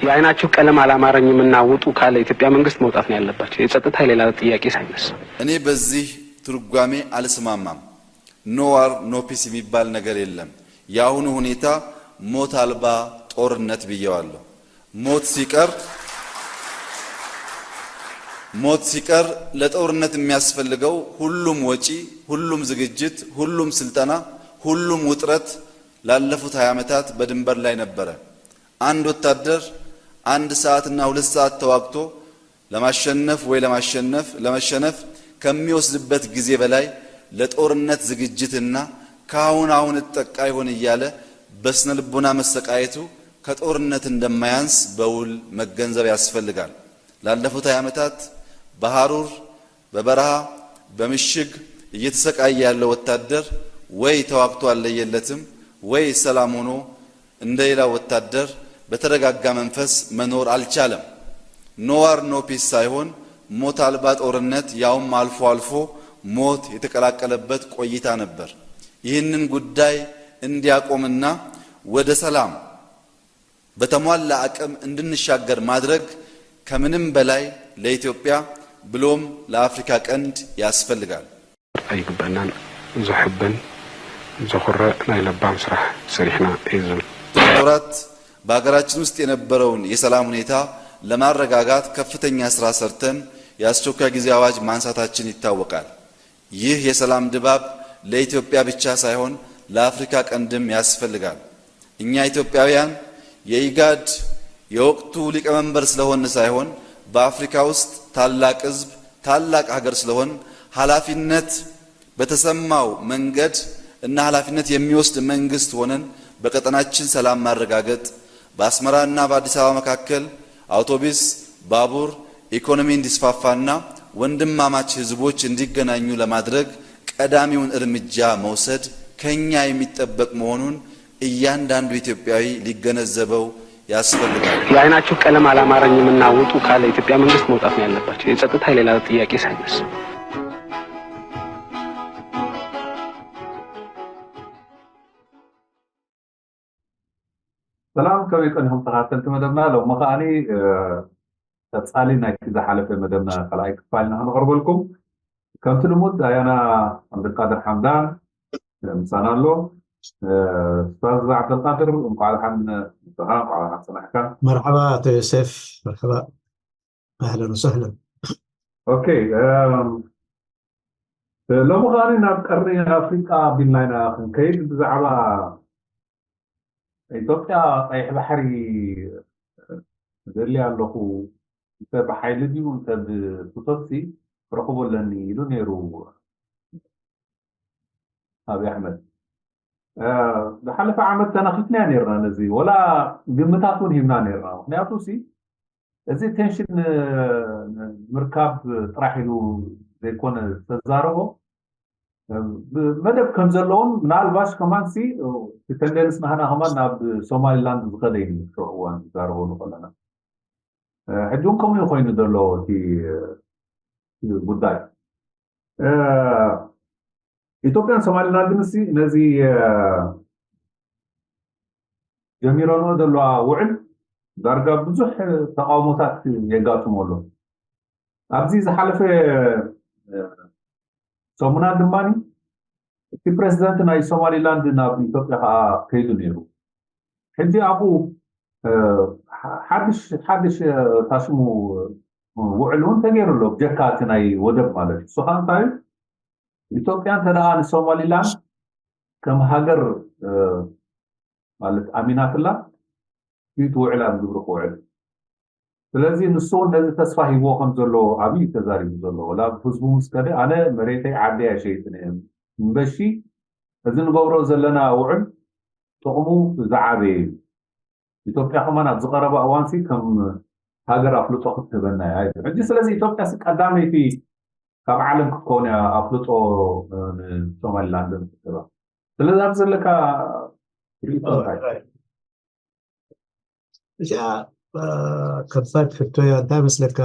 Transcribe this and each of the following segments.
የአይናችሁ ቀለም አላማረኝም እና ውጡ ካለ የኢትዮጵያ መንግስት መውጣት ነው ያለባቸው። የጸጥታ የሌላ ጥያቄ ሳይነሳ። እኔ በዚህ ትርጓሜ አልስማማም። No war no peace የሚባል ነገር የለም። የአሁኑ ሁኔታ ሞት አልባ ጦርነት ብየዋለሁ። ሞት ሲቀር ሞት ሲቀር ለጦርነት የሚያስፈልገው ሁሉም ወጪ፣ ሁሉም ዝግጅት፣ ሁሉም ስልጠና፣ ሁሉም ውጥረት ላለፉት ሃያ ዓመታት በድንበር ላይ ነበረ። አንድ ወታደር አንድ ሰዓትና ሁለት ሰዓት ተዋግቶ ለማሸነፍ ወይ ለማሸነፍ ለመሸነፍ ከሚወስድበት ጊዜ በላይ ለጦርነት ዝግጅትና ከአሁን አሁን እጠቃ ይሆን እያለ በስነ ልቦና መሰቃየቱ ከጦርነት እንደማያንስ በውል መገንዘብ ያስፈልጋል። ላለፉት ሃያ ዓመታት በሐሩር፣ በበረሃ፣ በምሽግ እየተሰቃየ ያለው ወታደር ወይ ተዋግቶ አለየለትም ወይ ሰላም ሆኖ እንደ ሌላው ወታደር በተረጋጋ መንፈስ መኖር አልቻለም። No war no peace ሳይሆን ሞት አልባ ጦርነት፣ ያውም አልፎ አልፎ ሞት የተቀላቀለበት ቆይታ ነበር። ይህንን ጉዳይ እንዲያቆምና ወደ ሰላም በተሟላ አቅም እንድንሻገር ማድረግ ከምንም በላይ ለኢትዮጵያ ብሎም ለአፍሪካ ቀንድ ያስፈልጋል። ኣይግበእናን። ዘሕብን ዘኹርዕ ናይ ለባም ስራሕ ሰሪሕና እዩ ዝብል። ወራት በሀገራችን ውስጥ የነበረውን የሰላም ሁኔታ ለማረጋጋት ከፍተኛ ስራ ሰርተን የአስቸኳይ ጊዜ አዋጅ ማንሳታችን ይታወቃል። ይህ የሰላም ድባብ ለኢትዮጵያ ብቻ ሳይሆን ለአፍሪካ ቀንድም ያስፈልጋል። እኛ ኢትዮጵያውያን የኢጋድ የወቅቱ ሊቀመንበር ስለሆን ሳይሆን በአፍሪካ ውስጥ ታላቅ ህዝብ፣ ታላቅ ሀገር ስለሆን ሀላፊነት በተሰማው መንገድ እና ሀላፊነት የሚወስድ መንግስት ሆነን በቀጠናችን ሰላም ማረጋገጥ፣ በአስመራ እና በአዲስ አበባ መካከል አውቶቡስ፣ ባቡር፣ ኢኮኖሚ እንዲስፋፋና ወንድማማች ህዝቦች እንዲገናኙ ለማድረግ ቀዳሚውን እርምጃ መውሰድ ከኛ የሚጠበቅ መሆኑን እያንዳንዱ ኢትዮጵያዊ ሊገነዘበው ያስፈልጋል። የአይናችሁ ቀለም አላማረኝም እና ውጡ ካለ የኢትዮጵያ መንግስት መውጣት ነው ያለባቸው። የጸጥታ የሌላ ጥያቄ ሳይነሳ። ሰላም፣ ከመይ ቀኒኹም ተኻተልቲ መደብና? ሎሚ ከዓኒ ቀጻሊ ናይቲ ዝሓለፈ መደብና ካልኣይ ክፋል ኢና ክንቐርበልኩም። ከምቲ ልሙድ ኣያና ዓብደልቃድር ሓምዳን ምሳና ኣሎ። ኡስታዝ ዓብደልቃድር፣ እንኳዕ ደሓን መጻኻ፣ እንኳዕ ደሓን ጸናሕካ። መርሓባ ኣቶ ዮሴፍ፣ መርሓባ። ኣህለን ወሰህለን። ኦኬ፣ ሎሚ ከዓኒ ናብ ቀርኒ ኣፍሪቃ ቢልና ኢና ክንከይድ። ብዛዕባ ኢትዮጵያ ቀይሕ ባሕሪ ደልየ ኣለኹ፣ እንተ ብሓይሊ ድዩ እንተ ብፍቶትሲ ክረኽቦ ኣለኒ ኢሉ ነይሩ ኣብይ ኣሕመድ። ዝሓለፈ ዓመት ተነኺፍናያ ነርና ነዚ፣ ወላ ግምታት እውን ሂብና ነርና። ምክንያቱ ሲ እዚ ቴንሽን ምርካብ ጥራሕ ኢሉ ዘይኮነ ዝተዛረቦ፣ መደብ ከም ዘለውን ምናልባሽ ከማን ሲ ቴንደንስ ናህና ከማን ናብ ሶማሊላንድ ዝኸደ እዩ። ንትሮ እዋን ዝዛረቦ ንኸለና ሕጂ እውን ከምኡ ኮይኑ ዘሎ እቲ ጉዳይ። ኢትዮጵያን ሶማሊላንድን ሲ ነዚ ጀሚረንኦ ዘለዋ ውዕል ዳርጋ ብዙሕ ተቃውሞታት የጋጥሞ ኣሎ። ኣብዚ ዝሓለፈ ሰሙናት ድማ እቲ ፕሬዚደንት ናይ ሶማሊላንድ ናብ ኢትዮጵያ ከዓ ከይዱ ነይሩ። ሕጂ ኣብኡ ሓድሽ ሓድሽ ታሽሙ ውዕል እውን ተገይሩ ኣሎ፣ ብጀካ እቲ ናይ ወደብ ማለት እዩ። እሱ ከዓ እንታይ እዩ? ኢትዮጵያ እንተ ደኣ ንሶማሊላንድ ከም ሃገር ማለት ኣሚናትላ እዩ እቲ ውዕል ኣብ ግብሪ ክውዕል። ስለዚ ንሱ እውን ነዚ ተስፋ ሂብዎ ከም ዘሎ ኣብዩ ተዛሪቡ ዘሎ፣ ወላ ህዝቡ ምስ ከደ ኣነ መሬተይ ዓደይ ኣይሸይጥን እየ እምበሺ እዚ ንገብሮ ዘለና ውዕል ጥቕሙ ዝዓበየ እዩ። ኢትዮጵያ ከማን ኣብ ዝቐረባ እዋንሲ ከም ሃገር ኣፍልጦ ክትህበና እያ ይብል። ሕጂ ስለዚ ኢትዮጵያ ሲ ቀዳመይቲ ካብ ዓለም ክትከውን እያ ኣፍልጦ ንሶማሊላንድ ክትህባ። ስለዚ ኣብ ዘለካ ርእቶ እንታይ? እዚኣ ከባድ ሕቶ እያ። እንታይ መስለካ?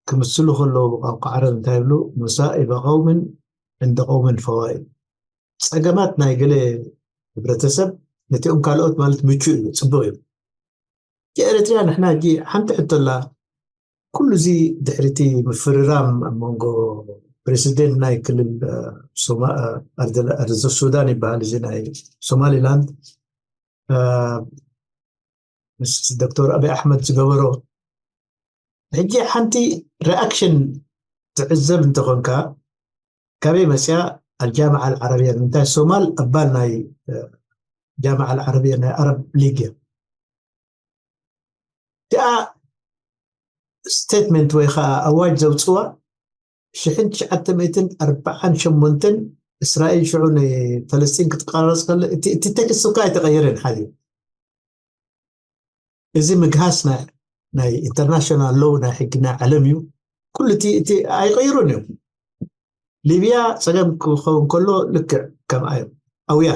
ክምስሉ ከለዉ ብቋንቋ ዓረብ እንታይ ይብሉ? መሳኢበ ቀውምን ዕንደ ቀውምን ፈዋኢድ። ጸገማት ናይ ገለ ህብረተሰብ ነቲኦም ካልኦት ማለት ምቹእ እዩ፣ ጽቡቕ እዩ። ኤርትርያ ንሕና ሕጂ ሓንቲ ሕቶ ኣላ። ኩሉ እዚ ድሕሪቲ ምፍርራም ኣብ መንጎ ፕሬሲደንት ናይ ክልል ሶማል ሱዳን ይበሃል፣ እዚ ናይ ሶማሊላንድ ምስ ዶክተር ኣብይ ኣሕመድ ዝገበሮ፣ ሕጂ ሓንቲ ሪኣክሽን ትዕዘብ እንተኾንካ፣ ካበይ መፅያ? ኣልጃምዓ ኣልዓረብያ። እንታይ ሶማል ኣባል ናይ ጃምዓ ኣልዓረብያ ናይ ኣረብ ሊግ እያ። እቲኣ ስቴትመንት ወይ ከዓ ኣዋጅ ዘውፅዋ ሽሕን ትሽዓተ ሚእትን ኣርባዓን ሸሞንተን እስራኤል ሽዑ ንፈለስጢን ክትቃረፅ ከለ እቲ ቴክስት እኳ ኣይተቀየረን ሓዚ። እዚ ምግሃስ ናይ ኢንተርናሽናል ሎው ናይ ሕጊ ናይ ዓለም እዩ። ኩሉ እቲ እቲ ኣይቀይሩን እዮም። ሊብያ ፀገም ክኸውን ከሎ ልክዕ ከምኣ እዮም። ኣውያ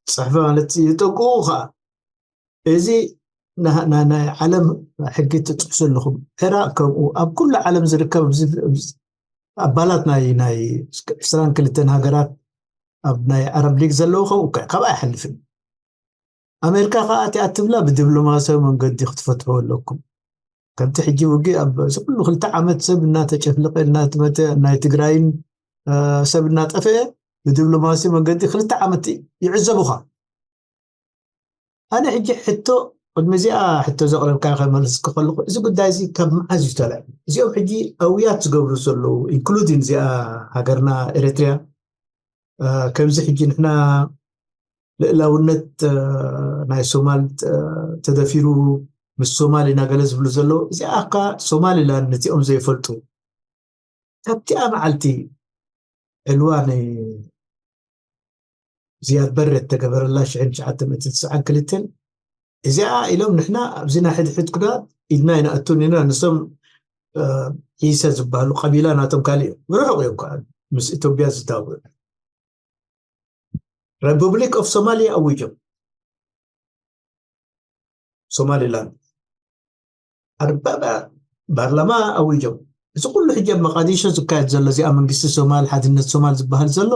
ፅሕፈ ማለት ይጠቅኡ ከዓ እዚ ናይ ዓለም ሕጊ ትጥሕሱ ኣለኹም። ዒራቅ ከምኡ ኣብ ኩሉ ዓለም ዝርከብ ኣባላት ናይ ናይ ዕስራን ክልተን ሃገራት ኣብ ናይ ዓረብ ሊግ ዘለዉ ከምኡ ካብኣ ኣይሓልፍን። ኣሜሪካ ከዓ እቲኣ ትብላ ብዲፕሎማሲያዊ መንገዲ ክትፈትሕዎ ኣለኩም። ከምቲ ሕጂ ውግእ ኣብ እዚ ኩሉ ክልተ ዓመት ሰብ እናተጨፍለቀ እናትመተ ናይ ትግራይን ሰብ እናጠፍአ ብዲፕሎማሲ መንገዲ ክልተ ዓመት ይዕዘቡኻ። ኣነ ሕጂ ሕቶ ቅድሚ እዚኣ ሕቶ ዘቕረብካ ከመልስ ከለኩ እዚ ጉዳይ እዚ ካብ መዓዝ እዩ ተልዕል? እዚኦም ሕጂ ኣውያት ዝገብሩ ዘለዉ ኢንክሉዲን እዚኣ ሃገርና ኤርትርያ ከምዚ ሕጂ ንሕና ልእላውነት ናይ ሶማል ተደፊሩ ምስ ሶማል ኢና ገለ ዝብሉ ዘለዉ እዚኣ ካ ሶማሊላንድ ነቲኦም ዘይፈልጡ ካብቲኣ መዓልቲ ዕልዋ ናይ ዝያድ በረ እተገበረላ ሽሕን ትሽዓተ ሚእትን ትስዓን ክልተን እዚኣ ኢሎም ንሕና ኣብዚ ናይ ሕድሕድ ኩናት ኢድና ይንኣቱን ኢና። ንሶም ዒሰ ዝበሃሉ ቀቢላ ናቶም ካሊእ እዮም፣ ርሑቕ እዮም ከዓ ምስ ኢትዮጵያ ዝዳወሉ። ሪፐብሊክ ኦፍ ሶማሊያ ኣዊጆም ሶማሊላንድ ኣርባባ ባርላማ ኣዊጆም። እዚ ኩሉ ሕጂ ኣብ መቃዲሾ ዝካየድ ዘሎ እዚኣ መንግስቲ ሶማል ሓድነት ሶማል ዝበሃል ዘሎ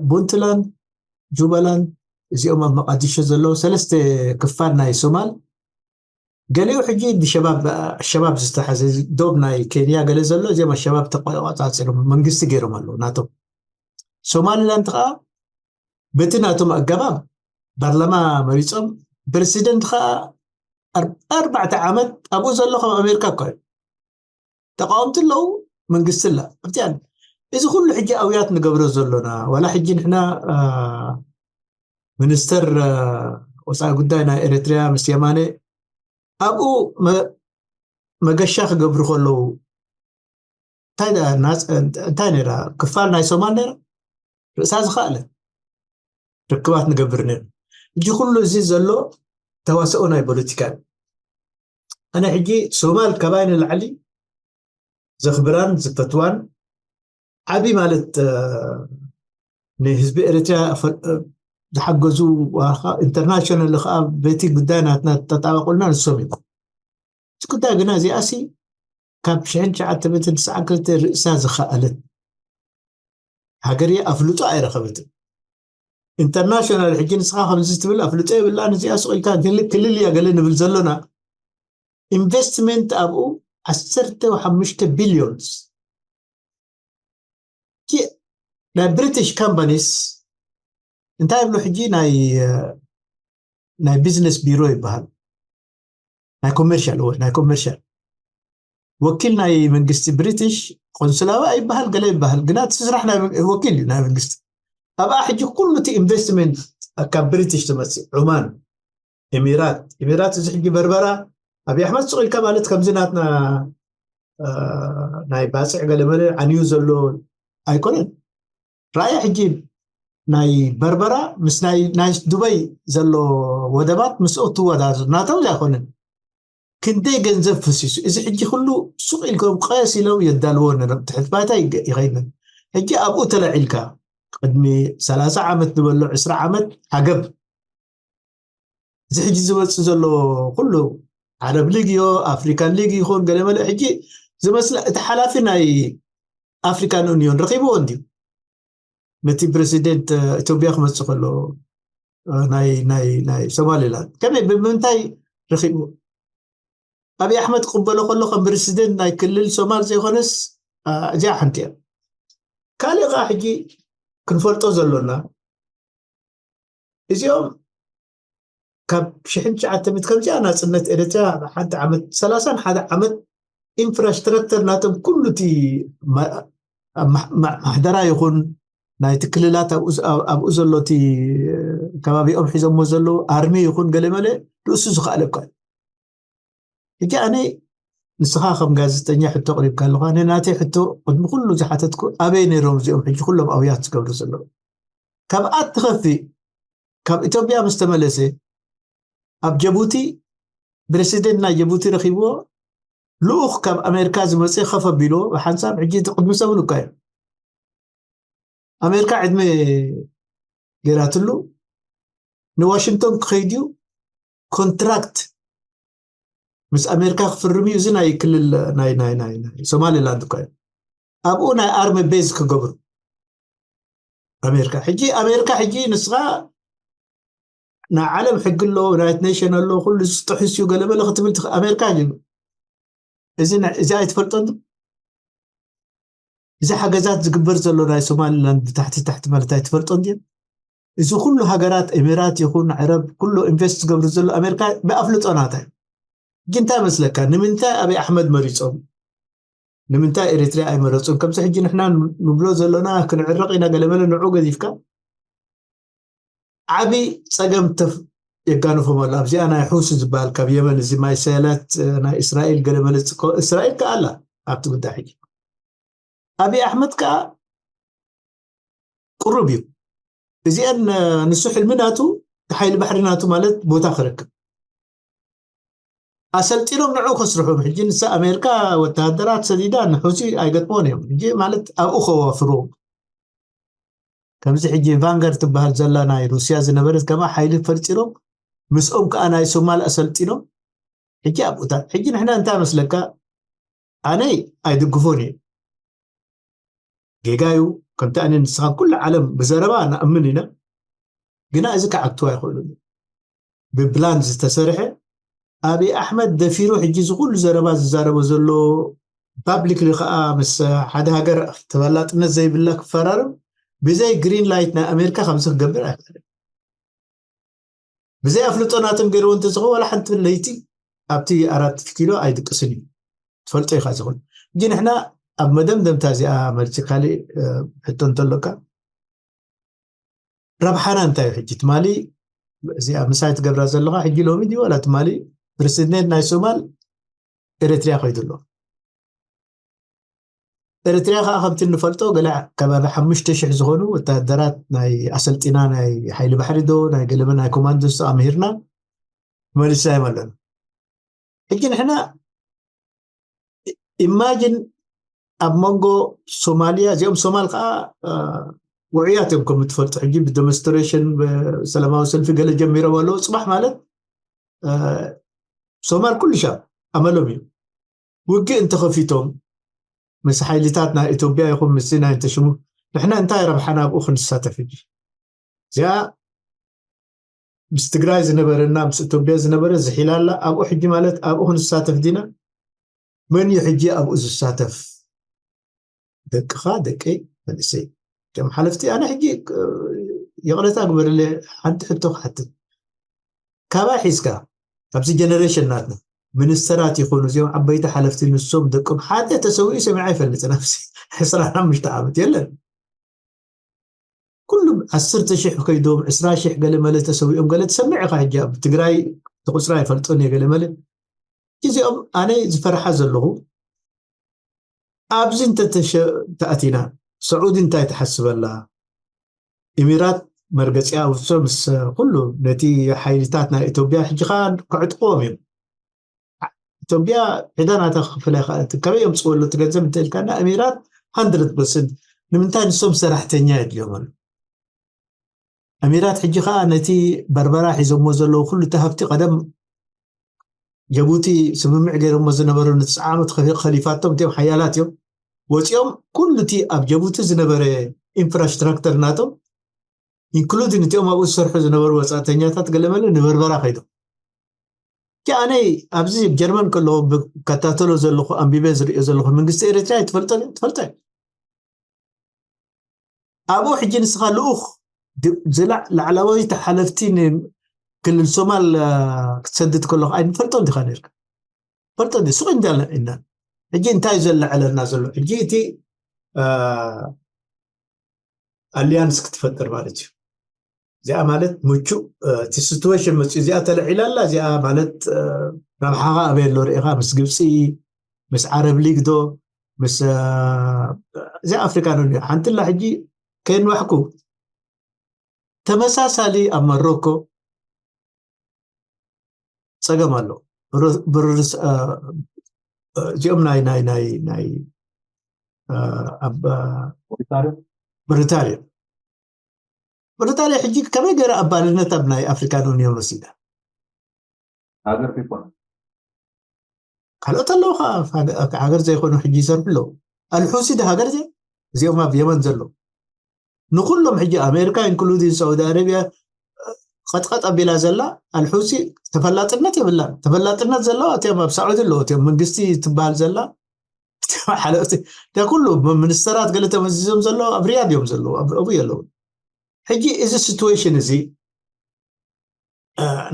ቡንትላንድ፣ ጁባላንድ እዚኦም ኣብ መቃዲሾ ዘለዉ ሰለስተ ክፋል ናይ ሶማል ገሊኡ ሕጂ ብሸባብ ሸባብ ዝተሓዘ ዶብ ናይ ኬንያ ገለ ዘሎ እዚኦም ኣሸባብ ተቆፃፂሮም መንግስቲ ገይሮም ኣለዉ ናቶም። ሶማሊላንድ ከዓ በቲ ናቶም ኣገባብ ፓርላማ መሪፆም ፕረሲደንት ከዓ ኣርባዕተ ዓመት ኣብኡ ዘሎ ከም ኣሜሪካ እኮ እዩ። ተቃወምቲ ኣለዉ መንግስቲ ኣላ ኣብቲኣን እዚ ኩሉ ሕጂ ኣውያት ንገብሮ ዘሎና ዋላ ሕጂ ንሕና ሚኒስተር ወፃኢ ጉዳይ ናይ ኤርትርያ ምስ የማነ ኣብኡ መገሻ ክገብሩ ከለዉ እንታይ ነራ ክፋል ናይ ሶማል ነራ ርእሳ ዝኸኣለ ርክባት ንገብር ነር። እጂ ኩሉ እዚ ዘሎ ተዋስኦ ናይ ፖለቲካ እዩ። ኣነ ሕጂ ሶማል ካባይ ንላዕሊ ዘኽብራን ዝፈትዋን ዓቢ ማለት ንህዝቢ ኤርትርያ ዝሓገዙ ኢንተርናሽናል ከዓ በቲ ጉዳይ ናትና ተጣባቁልና ንሶም እዩ። እቲ ጉዳይ ግና እዚኣሲ ካብ ሽሕን ትሽዓተ ሚእትን ትስዓን ክልተ ርእሳ ዝኸኣለት ሃገር እያ ኣፍልጦ ኣይረኸበትን። ኢንተርናሽናል ሕጂ ንስኻ ከምዚ ትብል ኣፍልጦ የብላን እዚኣ ስቕ ኢልካ ክልል እያ ገለ ንብል ዘሎና ኢንቨስትመንት ኣብኡ ዓሰርተ ሓሙሽተ ቢልዮንስ ናይ ብሪቲሽ ካምፓኒስ እንታይ ይብሉ ሕጂ ናይ ናይ ቢዝነስ ቢሮ ይበሃል ናይ ኮመርሻል ወይ ናይ ኮመርሻል ወኪል ናይ መንግስቲ ብሪቲሽ ቆንስላዊ ኣይበሃል ገለ ይበሃል ግና እቲ ስራሕ ወኪል እዩ ናይ መንግስቲ ኣብኣ ሕጂ ኩሉ እቲ ኢንቨስትመንት ካብ ብሪቲሽ ትመፅእ ዑማን ኤሚራት ኤሚራት እዚ ሕጂ በርበራ ኣብይ ኣሕመድ ስቕ ኢልካ ማለት ከምዚ ናትና ናይ ባፅዕ ገለመለ ዓንዩ ዘሎ ኣይኮነን። ራእያ ሕጂ ናይ በርበራ ምስ ናይ ዱበይ ዘሎ ወደባት ምስኡ ትወዳደር ናቶም ኣይኮነን። ክንደይ ገንዘብ ፈሲሱ እዚ ሕጂ ኩሉ ሱቕ ኢልኩም ቀስ ኢሎም የዳልዎ ነሮም ትሕት ባይታ ይኸይድን ሕጂ ኣብኡ ተለዒልካ ቅድሚ ሰላሳ ዓመት ንበሎ ዕስራ ዓመት ዓገብ እዚ ሕጂ ዝመፅእ ዘሎ ኩሉ ዓረብ ሊግ ዮ ኣፍሪካን ሊግ ይኹን ገለመለ ሕጂ ዝመስላ እቲ ሓላፊ ናይ ኣፍሪካን ዩኒዮን ረኪብዎ እንድዩ ነቲ ፕረሲደንት ኢትዮጵያ ክመፅእ ከሎ ናይ ናይ ናይ ሶማሊላንድ ከመይ ብምንታይ ረኺብዎ። ኣብይ ኣሕመድ ክቕበሎ ከሎ ከም ፕረሲደንት ናይ ክልል ሶማል ዘይኮነስ፣ አ፣ እዚኣ ሓንቲ እያ። ካልእ ከዓ ሕጂ ክንፈልጦ ዘሎና፣ እዚኦም ካብ ሽሕን ትሽዓተ ሚእቲ ከምዚኣ ናፅነት ኤርትራ ሓንቲ ዓመት፣ ሰላሳን ሓደ ዓመት ኢንፍራስትራክቸር ናቶም ኩሉ እቲ ማ-፣ ማ-፣ ማ-፣ ማሕደራ ይኹን ናይቲ ክልላት ኣብኡ ዝ-፣ ኣብ-፣ ኣብኡ ዘሎ እቲ ከባቢኦም ሒዞሞ ዘለዉ ኣርሚ ይኹን ገለ መለ ርእሱ ዝኸኣለ እኳ እዩ። ሕጂ ኣነ ንስኻ ከም ጋዜጠኛ ሕቶ ኣቕሪብካ ኣለኻ። ኣነ ናተይ ሕቶ ቅድሚ ኩሉ ዝሓተትኩ ኣበይ ነይሮም እዚኦም ሕጂ ኩሎም ኣውያት ዝገብሩ ዘለዉ? ካብ ኣትኸፊ ካብ ኢትዮጵያ ምስ ተመለሰ ኣብ ጀቡቲ ፕረሲደንት ናይ ጀቡቲ ረኺብዎ፣ ልኡኽ ካብ ኣሜሪካ ዝመጽእ ከፍ ኣቢልዎ ብሓንሳብ ሕጂ እቲ ቅድሚ ሰሙን እኳ እዩ። ኣሜሪካ ዕድመ ገይራትሉ ንዋሽንግቶን ክኸይድ እዩ። ኮንትራክት ምስ ኣሜሪካ ክፍርም እዩ። እዚ ናይ ክልል ናይ፣ ናይ፣ ናይ፣ ናይ ሶማሊላንድ እኳ እዩ። ኣብኡ ናይ ኣርሚ ቤዝ ክገብሩ ኣሜሪካ። ሕጂ ኣሜሪካ ሕጂ ንስኻ ናይ ዓለም ሕጊ ኣሎ፣ ዩናይትድ ኔሽን ኣሎ፣ ኩሉ ዝጥሕስ እዩ ገለ መለ ክትብል ትኽ-፣ ኣሜሪካ እዩ። እዚ ናይ፣ እዚ ኣይትፈልጦን? እዚ ሓገዛት ዝግበር ዘሎ ናይ ሶማሊላንድ ብታሕቲ ታሕቲ ማለት ኣይትፈልጦን ድየን? እዚ ኩሉ ሃገራት ኤሚራት ይኹን ዓረብ ኩሉ ኢንቨስት ዝገብሩ ዘሎ ኣሜሪካ ብኣፍልጦ ናታ እዩ። ግን እንታይ መስለካ? ንምንታይ ኣብይ ኣሕመድ መሪጾም? ንምንታይ ኤሪትርያ ኣይመረጹን? ከምዚ ሕጂ ንሕና ንብሎ ዘሎና ክንዕረቕ ኢና ገለ መለ ንዑ ገዚፍካ ዓቢ ጸገም ተፍ-፣ የጋንፎም ኣሎ። ኣብዚኣ ናይ ሑሲ ዝበሃል ካብ የመን እዚ ማይ ሰላት፣ እ፣ ናይ እስራኤል ገለ መለ ጽኮ-፣ እስራኤል ከኣ ኣላ ኣብቲ ጉዳይ ሕጂ። ኣብይ ኣሕመድ ከኣ ቅሩብ እዩ። እዚአን፣ እ፣ ንሱ ሕልሚ ናቱ ሓይሊ ባሕሪ ናቱ ማለት ቦታ ክረክብ። ኣሰልጢኖም ንዑ ከስርሑም። ሕጂ ንሳ ኣሜሪካ ወተሃደራት ሰዲዳ ንሑሲ ኣይገጥሞን እዮም። ሕጂ ማለት ኣብኡ ከዋፍሩ። ከምዚ ሕጂ ቫንጋር ትበሃል ዘላ ናይ ሩስያ ዝነበረት ከማ ሓይሊ ፈርጢሮም፣ ምስኦም ከኣ ናይ ሶማል ኣሰልጢኖም። ሕጂ ኣብኡታት፣ ሕጂ ንሕና እንታይ መስለካ? ኣነ ኣይድግፎን እየ። ጌጋ እዩ። ከምቲ ኣነ ንስኻን ኩሉ ዓለም ብዘረባ ንኣምን ኢና። ግና እዚ ክዓግቱ ኣይኽእሉን እዩ። ብፕላን ዝተሰርሐ ኣብይ ኣሕመድ ደፊሩ ሕጂ እዚ ኩሉ ዘረባ ዝዛረቦ ዘሎ ፓብሊክሊ ከዓ ምስ ሓደ ሃገር ተፈላጥነት ዘይብላ ክፈራርም ብዘይ ግሪን ላይት ናይ ኣሜሪካ ከምዚ ክገብር ኣይኽእልን። ብዘይ ኣፍልጦ ናቶም ገይርዎ እንተዝኸውን ዋላ ሓንቲ ለይቲ ኣብቲ ኣራት ኪሎ ኣይድቅስን እዩ። ትፈልጦ ኢኻ ዝኹን። ሕጂ ንሕና ኣብ መደምደምታ እዚኣ መልሲ ካልእ፣ እ፣ ሕቶ እንተሎካ ረብሓና እንታይ እዩ? ሕጂ ትማሊ እዚኣ ምሳይ ትገብራ ዘለኻ ሕጂ ሎሚ ድዩ ዋላ ትማሊ ፕረሲደንት ናይ ሶማል ኤሪትርያ ከይዱ ኣሎ። ኤሪትርያ ከዓ ከምቲ እንፈልጦ ገለ ከባቢ ሓሙሽተ ሽሕ ዝኾኑ ወታደራት ናይ ኣሰልጢና ናይ ሓይሊ ባሕሪ ዶ ናይ ገለመ ናይ ኮማንዶስ ኣምሂርና መሊስናዮም ኣለና። ሕጂ ንሕና ኢማጂን ኣብ መንጎ ሶማልያ፣ እዚኦም ሶማል ከዓ፣ እ፣ ውዑያት እዮም ከም እትፈልጡ። ሕጂ ብደሞንስትሬሽን ብሰላማዊ ሰልፊ ገለ ጀሚሮም ኣለዉ። ፅባሕ ማለት፣ እ፣ ሶማል ኩሉ ሻብ ኣመሎም እዩ። ውግእ እንተኸፊቶም ምስ ሓይልታት ናይ ኢትዮጵያ ይኹን ምስዚ ናይ እንተሽሙ ንሕና እንታይ ረብሓና ኣብኡ ክንሳተፍ? ሕጂ እዚኣ ምስ ትግራይ ዝነበረና ምስ ኢትዮጵያ ዝነበረ ዝሒላ ኣላ። ኣብኡ ሕጂ ማለት ኣብኡ ክንሳተፍ ዲና? መን እዩ ሕጂ ኣብኡ ዝሳተፍ? ደቅኻ፣ ደቀይ፣ መንእሰይ፣ እቶም ሓለፍቲ። ኣነ ሕጂ፣ እ፣ ይቕረታ ግበርለ፣ ሓንቲ ሕቶ ክሓትት። ካባይ ሒዝካ ኣብዚ ጀነሬሽን ናትና ሚኒስተራት ይኹኑ እዚኦም ዓበይቲ ሓለፍቲ ንሶም ደቆም ሓደ ተሰዊኡ ሰሚዐ ኣይፈልጥን። ኣብዚ ዕስራን ሓሙሽተ ዓመት የለን። ኩሉም ዓሰርተ ሽሕ ከይዶም ዕስራ ሽሕ ገለ መለ ተሰዊኦም ገለ ትሰምዕ ኢኻ። ሕጂ ኣብ ትግራይ እቲ ቁፅሪ ኣይፈልጦን እየ ገለ መለ። እዚኦም ኣነ ዝፈርሓ ዘለኹ ኣብዚ እንተተሸ-፣ ተኣቲና፣ ሰዑዲ እንታይ ትሓስበላ? ኢሚራት መርገጺኣ ውሶ ምስ ኩሉ ነቲ ሓይልታት ናይ ኢትዮጵያ ሕጂ ኸኣ ክዕጥቕዎም እዮም። ኢትዮጵያ ዕዳ ናታ ክፍላ ይኽእል። ከመይ የምጽእዎ ኣሎ እቲ ገንዘብ እንተ ኢልካና፣ ኢሚራት ሃንድረድ ፐርሰንት። ንምንታይ ንሶም ሰራሕተኛ የድልዮም ኣሎ። ኢሚራት ሕጂ ኸኣ ነቲ በርበራ ሒዞሞ ዘለዉ ኩሉ እቲ ሃብቲ ቀደም ጀቡቲ ስምምዕ ገይሮሞ ዝነበሩ ንትስዓ ዓመት ከ-፣ ከሊፋቶም እቲኦም ሓያላት እዮም። ወፂኦም ኩሉ እቲ ኣብ ጀቡቲ ዝነበረ ኢንፍራስትራክተር ናቶም ኢንክሉዲን እቲኦም ኣብኡ ዝሰርሑ ዝነበሩ ወፃእተኛታት ገለመለ ንበርበራ ከይዶም። ኣነ ኣብዚ ጀርመን ከለኹ ከታተሎ ዘለኹ፣ ኣንቢበ ዝሪኦ ዘለኹ፣ መንግስቲ ኤርትራ ትፈልጦ ትፈልጦ። ኣብኡ ሕጂ ንስኻ ልኡኽ ላዕላወይቲ ሓለፍቲ ንክልል ሶማል ክትሰድድ ከለኹ ኣይንፈልጦ እንዲኻ ነርካ? ፈልጦ እንዲ ሱቕ እንዳልና ኢና። ሕጂ እንታይ ዘለዐለና ዘሎ? ሕጂ እቲ ኣሊያንስ ክትፈጥር ማለት እዩ። እዚኣ ማለት ምቹእ እቲ ሲትዌሽን መፅኡ፣ እዚኣ ተለዒላ ኣላ። እዚኣ ማለት ረብሓኻ ኣበይ ኣሎ ርኢኻ? ምስ ግብፂ፣ ምስ ዓረብ ሊግ ዶ ምስ እዚኣ ኣፍሪካ ዶ? ሓንቲ ላ ሕጂ ከየንዋሕኩ ተመሳሳሊ ኣብ መሮኮ ፀገም ኣሎ። እዚኦም ናይ ናይ ናይ ናይ ኣብ ብሪታንያ ብሪታንያ ሕጂ ከመይ ገይራ ኣባልነት ኣብ ናይ ኣፍሪካን ዩኒዮን ወሲዳ? ሃገር ከይኮነ ካልኦት ኣለዉ ከዓ ሃገር ዘይኮኑ ሕጂ ይሰርሑ ኣለዉ። ኣልሑሲ ዶ ሃገር ዘ እዚኦም ኣብ የመን ዘለዉ ንኩሎም ሕጂ ኣሜሪካ ኢንክሉዲን ሳዑዲ ኣረቢያ ቀጥቀጥ ኣቢላ ዘላ ኣልሑሲ ተፈላጥነት የብላን። ተፈላጥነት ዘለዋ እቲኦም ኣብ ሳዑዲ ኣለዉ እቲኦም መንግስቲ ትበሃል ዘላ ሓለፍቲ ኩሉ ሚኒስተራት ገለ ተመዚዞም ዘለዉ ኣብ ሪያድ እዮም ዘለዉ ኣብኡ ኣለዉ። ሕጂ እዚ ሲትዌሽን እዚ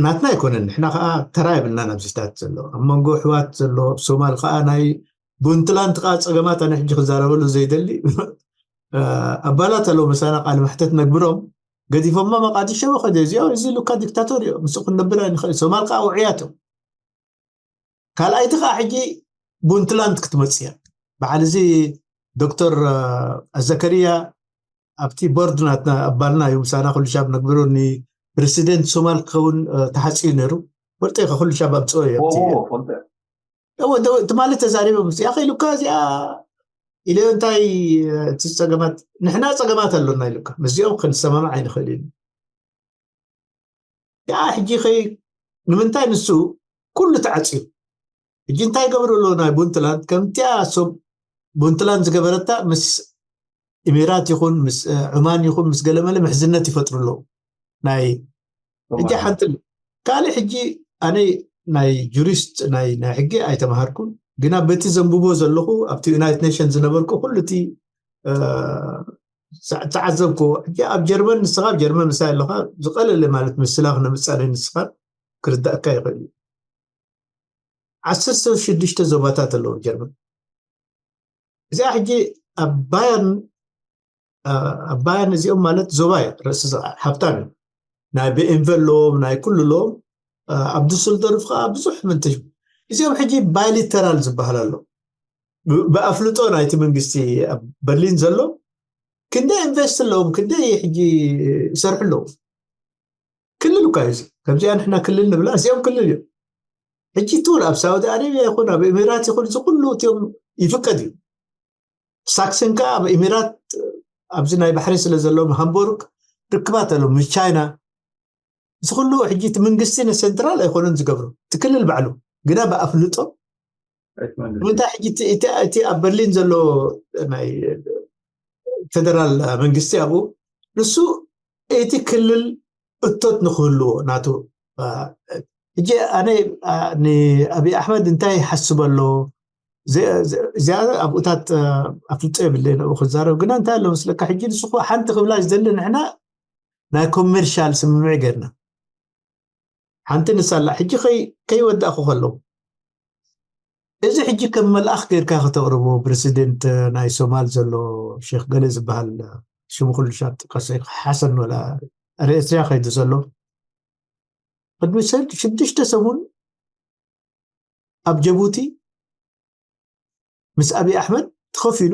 ናትና ኣይኮነን። ንሕና ከዓ ተራ የብልናን ኣብዚታት ዘሎ ኣብ መንጎ ኣሕዋት ዘሎ ኣብ ሶማል ከዓ ናይ ቡንትላንት ከዓ ፀገማት ኣነ ሕጂ ክዛረበሉ ዘይደሊ ኣባላት ኣለዉ ምሳና ቃል መሕተት ነግብሮም ገዲፎማ መቃዲሾ ከደ እዚኦ እዚ ሉካ ዲክታቶር እዮ ምስ ክንነብር ኣይንኽእል። ሶማል ከዓ ውዕያት እዮም። ካልኣይቲ ከዓ ሕጂ ቡንትላንት ክትመፅእ እያ። በዓል እዚ ዶክተር ዘከርያ ኣብቲ ቦርድ ናትና ኣባልና እዩ ምሳና ኩሉ ሻብ ነግብሩ ኒ ፕሬሲደንት ሶማል ክኸውን ተሓፂዩ ነይሩ። ወርጠ ኩሉ ሻብ ኣብፅኦ እዩ ትማሊ ተዛሪቦም እዚኣ ከኢሉካ እዚኣ ኢለዮ እንታይ እቲ ፀገማት ንሕና ፀገማት ኣሎና ኢሉካ ምስዚኦም ክንሰማማዕ ኣይንኽእል እዩ። ያ ሕጂ ኸይ ንምንታይ ንሱ ኩሉ ተዓፅዩ ሕጂ እንታይ ገብሩ ኣሎ ናይ ቡንትላንድ ከምቲያ ሰብ ቡንትላንድ ዝገበረታ ምስ ኢሚራት ይኹን ምስ ዑማን ይኹን ምስ ገለመለ ምሕዝነት ይፈጥሩ ኣለዉ ናይ ሕጂ ሓንቲ ካልእ ሕጂ ኣነ ናይ ጁሪስት ናይ ናይ ሕጊ ኣይተምሃርኩን ግና በቲ ዘንብቦ ዘለኹ ኣብቲ ዩናይትድ ኔሽን ዝነበርኩ ኩሉ እቲ ተዓዘብኩ ሕጂ ኣብ ጀርመን ንስኻ ኣብ ጀርመን ምሳይ ኣለኻ ዝቐለለ ማለት ምስላ ክነምፃለይ ንስኻ ክርዳእካ ይኽእል እዩ ዓሰርተ ሽዱሽተ ዞባታት ኣለዉ ጀርመን እዚኣ ሕጂ ኣብ ባየርን ኣብ ባየርን እዚኦም ማለት ዞባ እዩ ርእሲ ሃብታም እዩ ናይ ብኤምቨ ኣለዎም ናይ ኩሉ ኣለዎም ኣብ ዱስልዶርፍ ከዓ ብዙሕ ምንትሽ እዚኦም ሕጂ ባይሊተራል ዝበሃል ኣሎ ብኣፍልጦ ናይቲ መንግስቲ ኣብ በርሊን ዘሎ ክንደይ ኢንቨስት ኣለዎም ክንደይ ሕጂ ይሰርሑ ኣለዉ ክልል እኳ እዩ ከምዚኣ ንሕና ክልል ንብላ እዚኦም ክልል እዮም ሕጂ ትብል ኣብ ሳውዲ ኣረቢያ ይኹን ኣብ ኤሚራት ይኹን እዚ ኩሉ እቲኦም ይፍቀድ እዩ ሳክሰን ከዓ ኣብ ኤሚራት ኣብዚ ናይ ባሕሪ ስለ ዘለዎም ሃምቦርግ ርክባት ኣለዎም ምስ ቻይና እዚ ኩሉ ሕጂ እቲ መንግስቲ ንሴንትራል ኣይኮነን ዝገብሮ እቲ ክልል ባዕሉ ግና ብኣፍልጦ ንምንታይ ሕጂ እቲ ኣብ በርሊን ዘሎ ናይ ፌደራል መንግስቲ ኣብኡ ንሱ እቲ ክልል እቶት ንክህልዎ ናቱ ሕጂ ኣነ ንኣብይ ኣሕመድ እንታይ ይሓስብ ኣሎ እዚኣ ኣብኡታት ኣፍልጦ የብለይ ንኡ ክዛረብ ግና እንታይ ኣሎ መስለካ ሕጂ ንስኹ ሓንቲ ክብላ ዝደሊ ንሕና ናይ ኮሜርሻል ስምምዕ ገርና ሓንቲ ንሳላ ሕጂ ከይወዳእኩ ከለዉ እዚ ሕጂ ከም መልኣኽ ገይርካ ከተቕርቦ ፕረሲደንት ናይ ሶማል ዘሎ ሼክ ገለ ዝበሃል ሽሙ ኩሉ ሻብ ጥቀሰ ሓሰን ወላ ኤርትርያ ከይዱ ዘሎ ቅድሚ ሽዱሽተ ሰሙን ኣብ ጀቡቲ ምስ ኣብይ ኣሕመድ ተኸፊሉ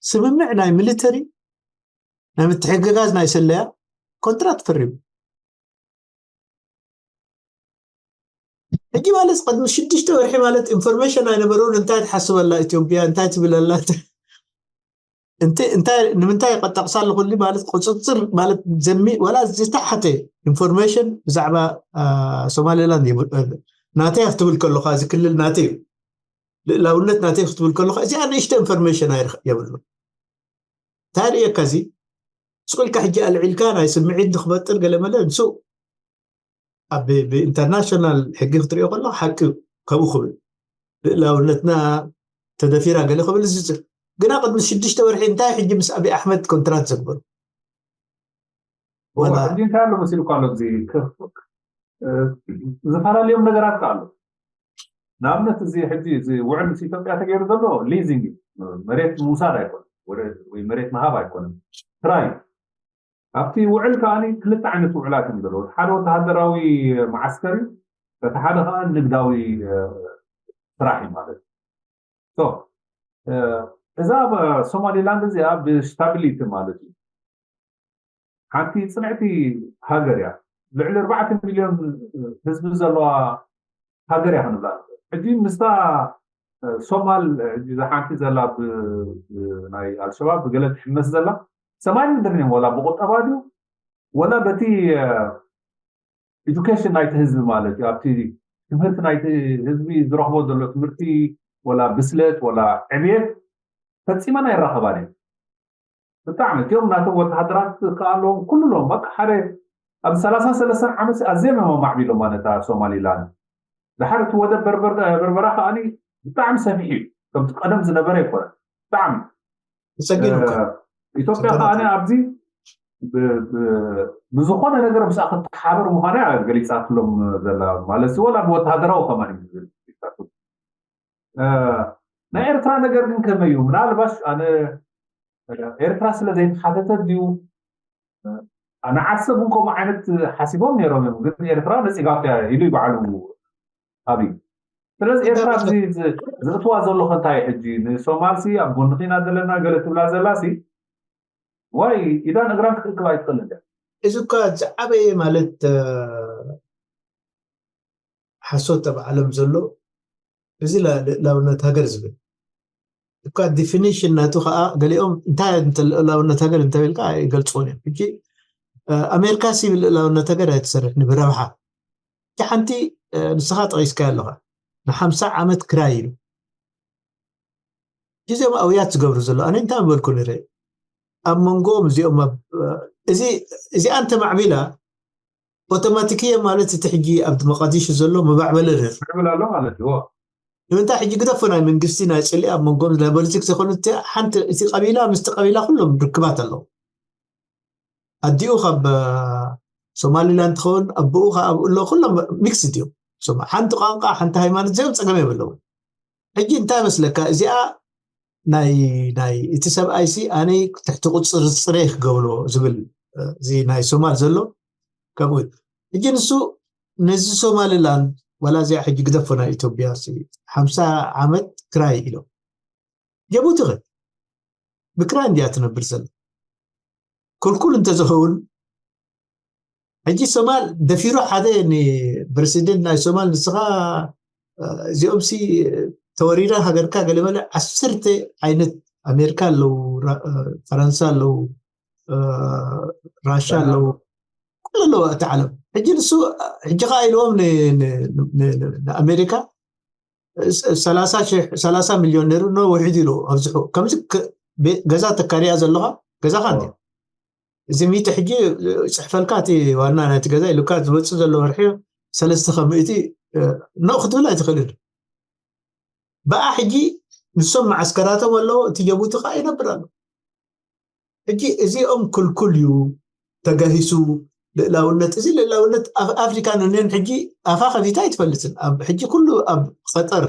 ስምምዕ ናይ ሚሊተሪ ናይ ምትሕግጋዝ ናይ ስለያ ኮንትራት ፈሪሙ ሕጂ ማለት ቅድሚ ሽዱሽተ ወርሒ ማለት ኢንፎርሜሽን ኣይነበረውን እንታይ ትሓስበላ ኢትዮጵያ እንታይ ትብለላ እንታይ ንምንታይ ቀጠቕሳ ኣለኹ ማለት ቁፅፅር ማለት ዘሚ ወላ ዝተሓተ ኢንፎርሜሽን ብዛዕባ ሶማሌላንድ ናተይ ክትብል ከለካ እዚ ክልል ናተይ እዩ ልእላውነት ናተይ ክትብል ከለካ እዚኣ ንእሽተ ኢንፎርሜሽን የብሉ እንታይ ርእየካ እዚ ስቁልካ ሕጂ ኣልዒልካ ናይ ስምዒት ንክፈጥር ገለመለ ንሱ ኣብ ብኢንተርናሽናል ሕጊ ክትሪኦ ከሎ ሓቂ ከምኡ ክብል ልእላውነትና ተደፊራ ገለ ክብል ዝዝር ግና ቅድሚ ሽዱሽተ ወርሒ እንታይ ሕጂ ምስ ኣብይ ኣሕመድ ኮንትራት ዘግበሩ ሕጂ እንታይ ኣሎ መሲሉ ኣሎ እዚ ዝፈላለዮም ነገራት ኣሎ። ንኣብነት እዚ ሕጂ እዚ ውዕል ምስ ኢትዮጵያ ተገይሩ ዘሎ ሊዚንግ መሬት ምውሳድ ኣይኮነ ወይ መሬት ምሃብ ኣይኮነ ትራይ ኣብቲ ውዕል ከዓኒ ክልተ ዓይነት ውዕላት እዮም ዘለዉ። ሓደ ወተሃደራዊ መዓስከር እዩ፣ እቲ ሓደ ከዓ ንግዳዊ ስራሕ እዩ ማለት እዩ። እዛ ሶማሊላንድ እዚኣ ብስታቢሊቲ ማለት እዩ ሓንቲ ፅንዕቲ ሃገር እያ። ልዕሊ ኣርባዕተ ሚሊዮን ህዝቢ ዘለዋ ሃገር እያ ክንብላ። ሕጂ ምስታ ሶማል ሕጂ ሓንቲ ዘላ ናይ ኣልሸባብ ብገለ ትሕመስ ዘላ ሰማይ ምድርን እዮም። ወላ ብቁጠባ ድዩ ወላ በቲ ኤዱኬሽን ናይቲ ህዝቢ ማለት እዩ። ኣብቲ ትምህርቲ ናይቲ ህዝቢ ዝረኽቦ ዘሎ ትምህርቲ ወላ ብስለት ወላ ዕብየት ፈፂመን ኣይራኸባን እየን። ብጣዕሚ እቲኦም ናቶም ወተሃደራት ከኣለዎም ኩሉ ኣለዎም። በቃ ሓደ ኣብ ሰላሳ ሰለስተን ዓመት ኣዝዮም እዮም ኣማዕቢሎማ ነታ ሶማሊላንድ። ድሓር እቲ ወደብ በርበራ ከዓኒ ብጣዕሚ ሰፊሕ እዩ። ከምቲ ቀደም ዝነበረ ኣይኮነ ብጣዕሚ ኢትዮጵያ ከዓኒ ኣብዚ ብዝኾነ ነገር ምስኣ ክትሓበር ምዃና ገሊፃትሎም ዘላ ማለት ወላ ብወተሃደራዊ ከማን እዩ ናይ ኤርትራ ነገር ግን ከመይ እዩ? ምናልባሽ ኣነ ኤርትራ ስለ ዘይተሓተተ ድዩ ንዓሰብ እውን ከምኡ ዓይነት ሓሲቦም ነይሮም እዮም። ግን ኤርትራ ነፂጋትያ ኢሉ ይበዓሉ ኣብይ። ስለዚ ኤርትራ ዘእትዋ ዘሎ ከንታይ ሕጂ ንሶማልሲ ኣብ ጎንኺና ዘለና ገለ ትብላ ዘላሲ ወይ ኢዳን እግራን ክትእክብ ኣይትኽእል እንደ እዚ እኳ ዝዓበየ ማለት ሓሶት ኣብ ዓለም ዘሎ እዚ ልእላውነት ሃገር ዝብል እኳ ዲፊኒሽን ናቱ ከዓ ገሊኦም እንታይ ልእላውነት ሃገር እንተበልካ ኣይገልፅዎን እዮም። ሕጂ ኣሜሪካ ሲ ብልእላውነት ሃገር ኣይትሰርሕ ንብረብሓ እቲ ሓንቲ ንስኻ ጠቂስካ ኣለኻ ንሓምሳ ዓመት ክራይ ኢሉ እዚኦም ኣውያት ዝገብሩ ዘሎ ኣነ እንታይ በልኩ ንረ ኣብ መንጎኦም እዚኦም እዚኣ እንተማዕቢላ ኦቶማቲክ እየ ማለት እቲ ሕጂ ኣብቲ መቃዲሹ ዘሎ መባዕበለ ርር ይብል ኣሎ ማለት እዩ። ንምንታይ ሕጂ ግደፎ ናይ መንግስቲ ናይ ፅሊ ኣብ መንጎም ናይ ፖለቲክ ዘይኮኑ ሓንቲ እቲ ቀቢላ ምስቲ ቀቢላ ኩሎም ርክባት ኣለዉ። ኣዲኡ ካብ ሶማሊላንድ ትኸውን ኣቦኡ ካብ ኣሎ ኩሎም ሚክስ እዮም። ሓንቲ ቋንቋ ሓንቲ ሃይማኖት ዚኦም ፀገም የብለውን። ሕጂ እንታይ መስለካ እዚኣ ናይ ናይ እቲ ሰብኣይሲ ኣነ ትሕቲ ቁፅሪ ፅሬ ክገብሮ ዝብል እዚ ናይ ሶማል ዘሎ ከምኡ ሕጂ ንሱ ነዚ ሶማሊላንድ ዋላ እዚኣ ሕጂ ግደፎ ናይ ኢትዮጵያ ሓምሳ ዓመት ክራይ ኢሎም ጀቡቲ ኸ ብክራይ እንዲያ ትነብር ዘላ ክልኩል እንተዝኸውን ሕጂ ሶማል ደፊሩ ሓደ ንፕረሲደንት ናይ ሶማል ንስኻ እዚኦም ሲ ተወሪራ ሃገርካ ገለመለ ዓሰርተ ዓይነት ኣሜሪካ ኣለዉ ፈረንሳ ኣለዉ ራሻ ኣለዉ ኩሉ ኣለዎ እቲ ዓለም ሕጂ ንሱ ሕጂ ከዓ ኢልዎም ንኣሜሪካ ሰላሳ ሚሊዮን ነይሩ ኖ ውሒድ ኢሉ ኣብዝሑ ከምዚ ገዛ ተካርያ ዘለኻ ገዛኻ እንዲ እዚ ሚእቲ ሕጂ ፅሕፈልካ እቲ ዋና ናይቲ ገዛ ኢሉካ ዝመፅእ ዘሎ ወርሒ ሰለስተ ከምእቲ ኖ ክትብል ኣይትኽእልን ብኣ ሕጂ ንሶም መዓስከራቶም ኣለዎ እቲ ጀቡቲ ከዓ ይነብር ኣሎ ሕጂ እዚኦም ክልኩል እዩ ተጋሂሱ ልእላውነት እዚ ልእላውነት ኣፍሪካ ንንን ሕጂ ኣፋ ከፊታ ኣይትፈልጥን ኣብ ሕጂ ኩሉ ኣብ ቀጠር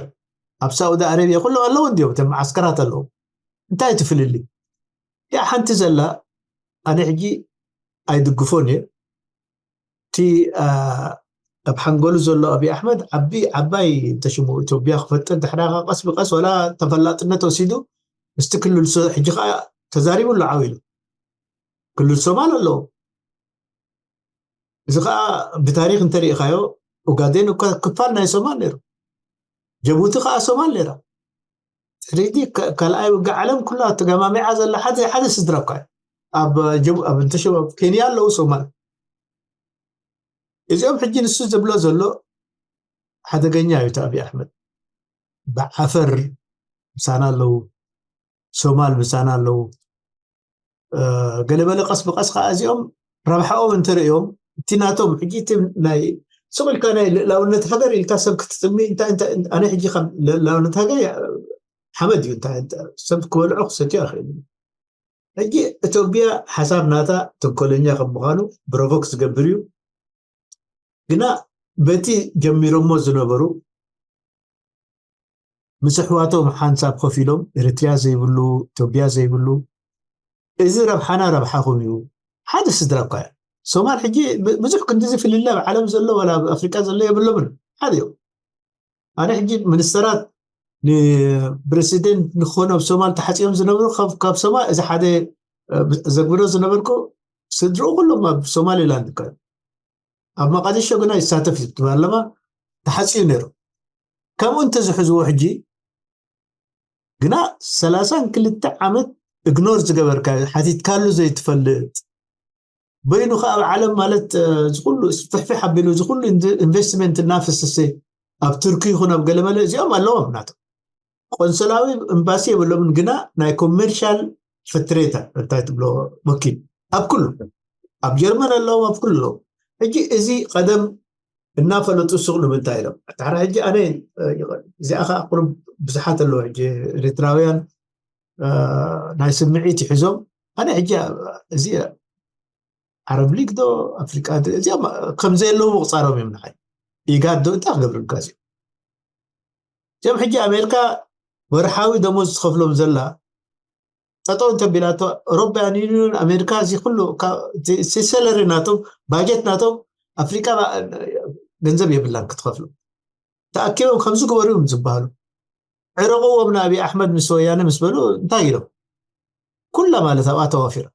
ኣብ ሳውዲ ኣረብያ ኩሎም ኣለዉ እንዲዮም እቶም መዓስከራት ኣለዉ እንታይ ትፍልልይ ያ ሓንቲ ዘላ ኣነ ሕጂ ኣይድግፎን እየ እቲ ኣብ ሓንጎሉ ዘሎ ኣብይ ኣሕመድ ዓቢ ዓባይ እንተሽሙ ኢትዮጵያ ክፈጥር ድሕራኻ ቀስ ብቀስ ወላ ተፈላጥነት ወሲዱ ምስቲ ክልል ሕጂ ከዓ ተዛሪቡ ኣሎ ዓው ኢሉ ክልል ሶማል ኣለዎ እዚ ከዓ ብታሪክ እንተሪኢካዮ ኡጋዴን እኳ ክፋል ናይ ሶማል ነይሩ ጀቡቲ ከዓ ሶማል ነይራ ሕጂ ካልኣይ ውግእ ዓለም ኩላ ተገማሚዓ ዘላ ሓደ ሓደ ስድራ እኳ ኣብ ጀቡ ኣብ እንተሸባብ ኬንያ ኣለዉ ሶማል እዚኦም ሕጂ ንሱ ዝብሎ ዘሎ ሓደገኛ እዩ እቲ ኣብይ ኣሕመድ ብዓፈር ምሳና ኣለዉ ሶማል ምሳና ኣለዉ ገለበለ ቀስ ብቀስ ከዓ እዚኦም ረብሓኦም እንተርእዮም እቲ ናቶም ሕጂ እቲ ናይ ስቕ ኢልካ ናይ ልእላውነት ሃገር ኢልካ ሰብ ክትጥሚ እንታይ እንታይ ኣነ ሕጂ ካብ ልእላውነት ሃገር ሓመድ እዩ። እንታይ ሰብ ክበልዖ ክሰትዮ ኣይኽእል። ሕጂ ኢትዮጵያ ሓሳብ ናታ ተንኮለኛ ከም ምዃኑ ብሮቮክ ዝገብር እዩ። ግና በቲ ጀሚሮሞ ዝነበሩ ምስ ኣሕዋቶም ሓንሳብ ኮፍ ኢሎም ኤርትርያ ዘይብሉ ኢትዮጵያ ዘይብሉ እዚ ረብሓና ረብሓኹም እዩ። ሓደ ስድራ እኳ እያ። ሶማል ሕጂ ብዙሕ ክንዲዚ ፍልልይ ኣብ ዓለም ዘሎ ዋላ ኣብ ኣፍሪቃ ዘሎ የብሎምን። ሓደ እዮም። ኣነ ሕጂ ሚኒስተራት ንፕረሲደንት ንክኾኑ ኣብ ሶማል ተሓፂኦም ዝነብሩ ካብ ሶማል እዚ ሓደ ዘግብሮ ዝነበርኩ ስድርኡ ኩሎም ኣብ ሶማሊላንድ እኳ ኣብ መቃዲሾ ግና ይሳተፍ እዩ ፓርላማ ተሓፅዩ ነይሩ። ከምኡ እንተዝሕዝዎ ሕጂ ግና ሰላሳን ክልተ ዓመት እግኖር ዝገበርካ ሓቲትካሉ ዘይትፈልጥ በይኑ ከዓ ኣብ ዓለም ማለት ዝኩሉ ፍሕፍሕ ኣቢሉ ዝኩሉ ኢንቨስትመንት እናፈሰሰ ኣብ ቱርኪ ይኹን ኣብ ገለመለ እዚኦም ኣለዎም ናቶም ቆንሰላዊ ኤምባሲ የብሎምን ግና ናይ ኮመርሻል ፈትሬታ እንታይ ትብሎ ወኪል ኣብ ኩሉ ኣብ ጀርመን ኣለዎም ኣብ ኩሉ ኣለዎም። ሕጂ እዚ ቀደም እናፈለጡ ሱቕ ንምንታይ ኢሎም ኣታሕራ ሕጂ ኣነ እዚኣ ከዓ ቁሩብ ብዙሓት ኣለዉ ሕጂ ኤርትራውያን ናይ ስምዒት ይሕዞም ኣነ ሕጂ እዚ ዓረብ ሊግ ዶ ኣፍሪቃ እዚኦም ከም ዘየለዉ ምቁፃሮም እዮም ንዓይ ኢጋድ ዶ እንታይ ክገብርልካ እዚኦም እዚኦም ሕጂ ኣሜሪካ ወርሓዊ ደሞዝ ትኸፍሎም ዘላ ጠጠው እንተቢላቶ ሮባያን ዩኒዮን ኣሜሪካ እዚ ኩሉ ሰለሪ ናቶም ባጀት ናቶም ኣፍሪቃ ገንዘብ የብላን ክትኸፍሎም ተኣኪቦም ከምዚ ግበሩ እዮም ዝበሃሉ ዕረቕዎም ንኣብይ ኣሕመድ ምስ ወያነ ምስ በሉ እንታይ ኢሎም ኩላ ማለት ኣብኣ ተዋፊራ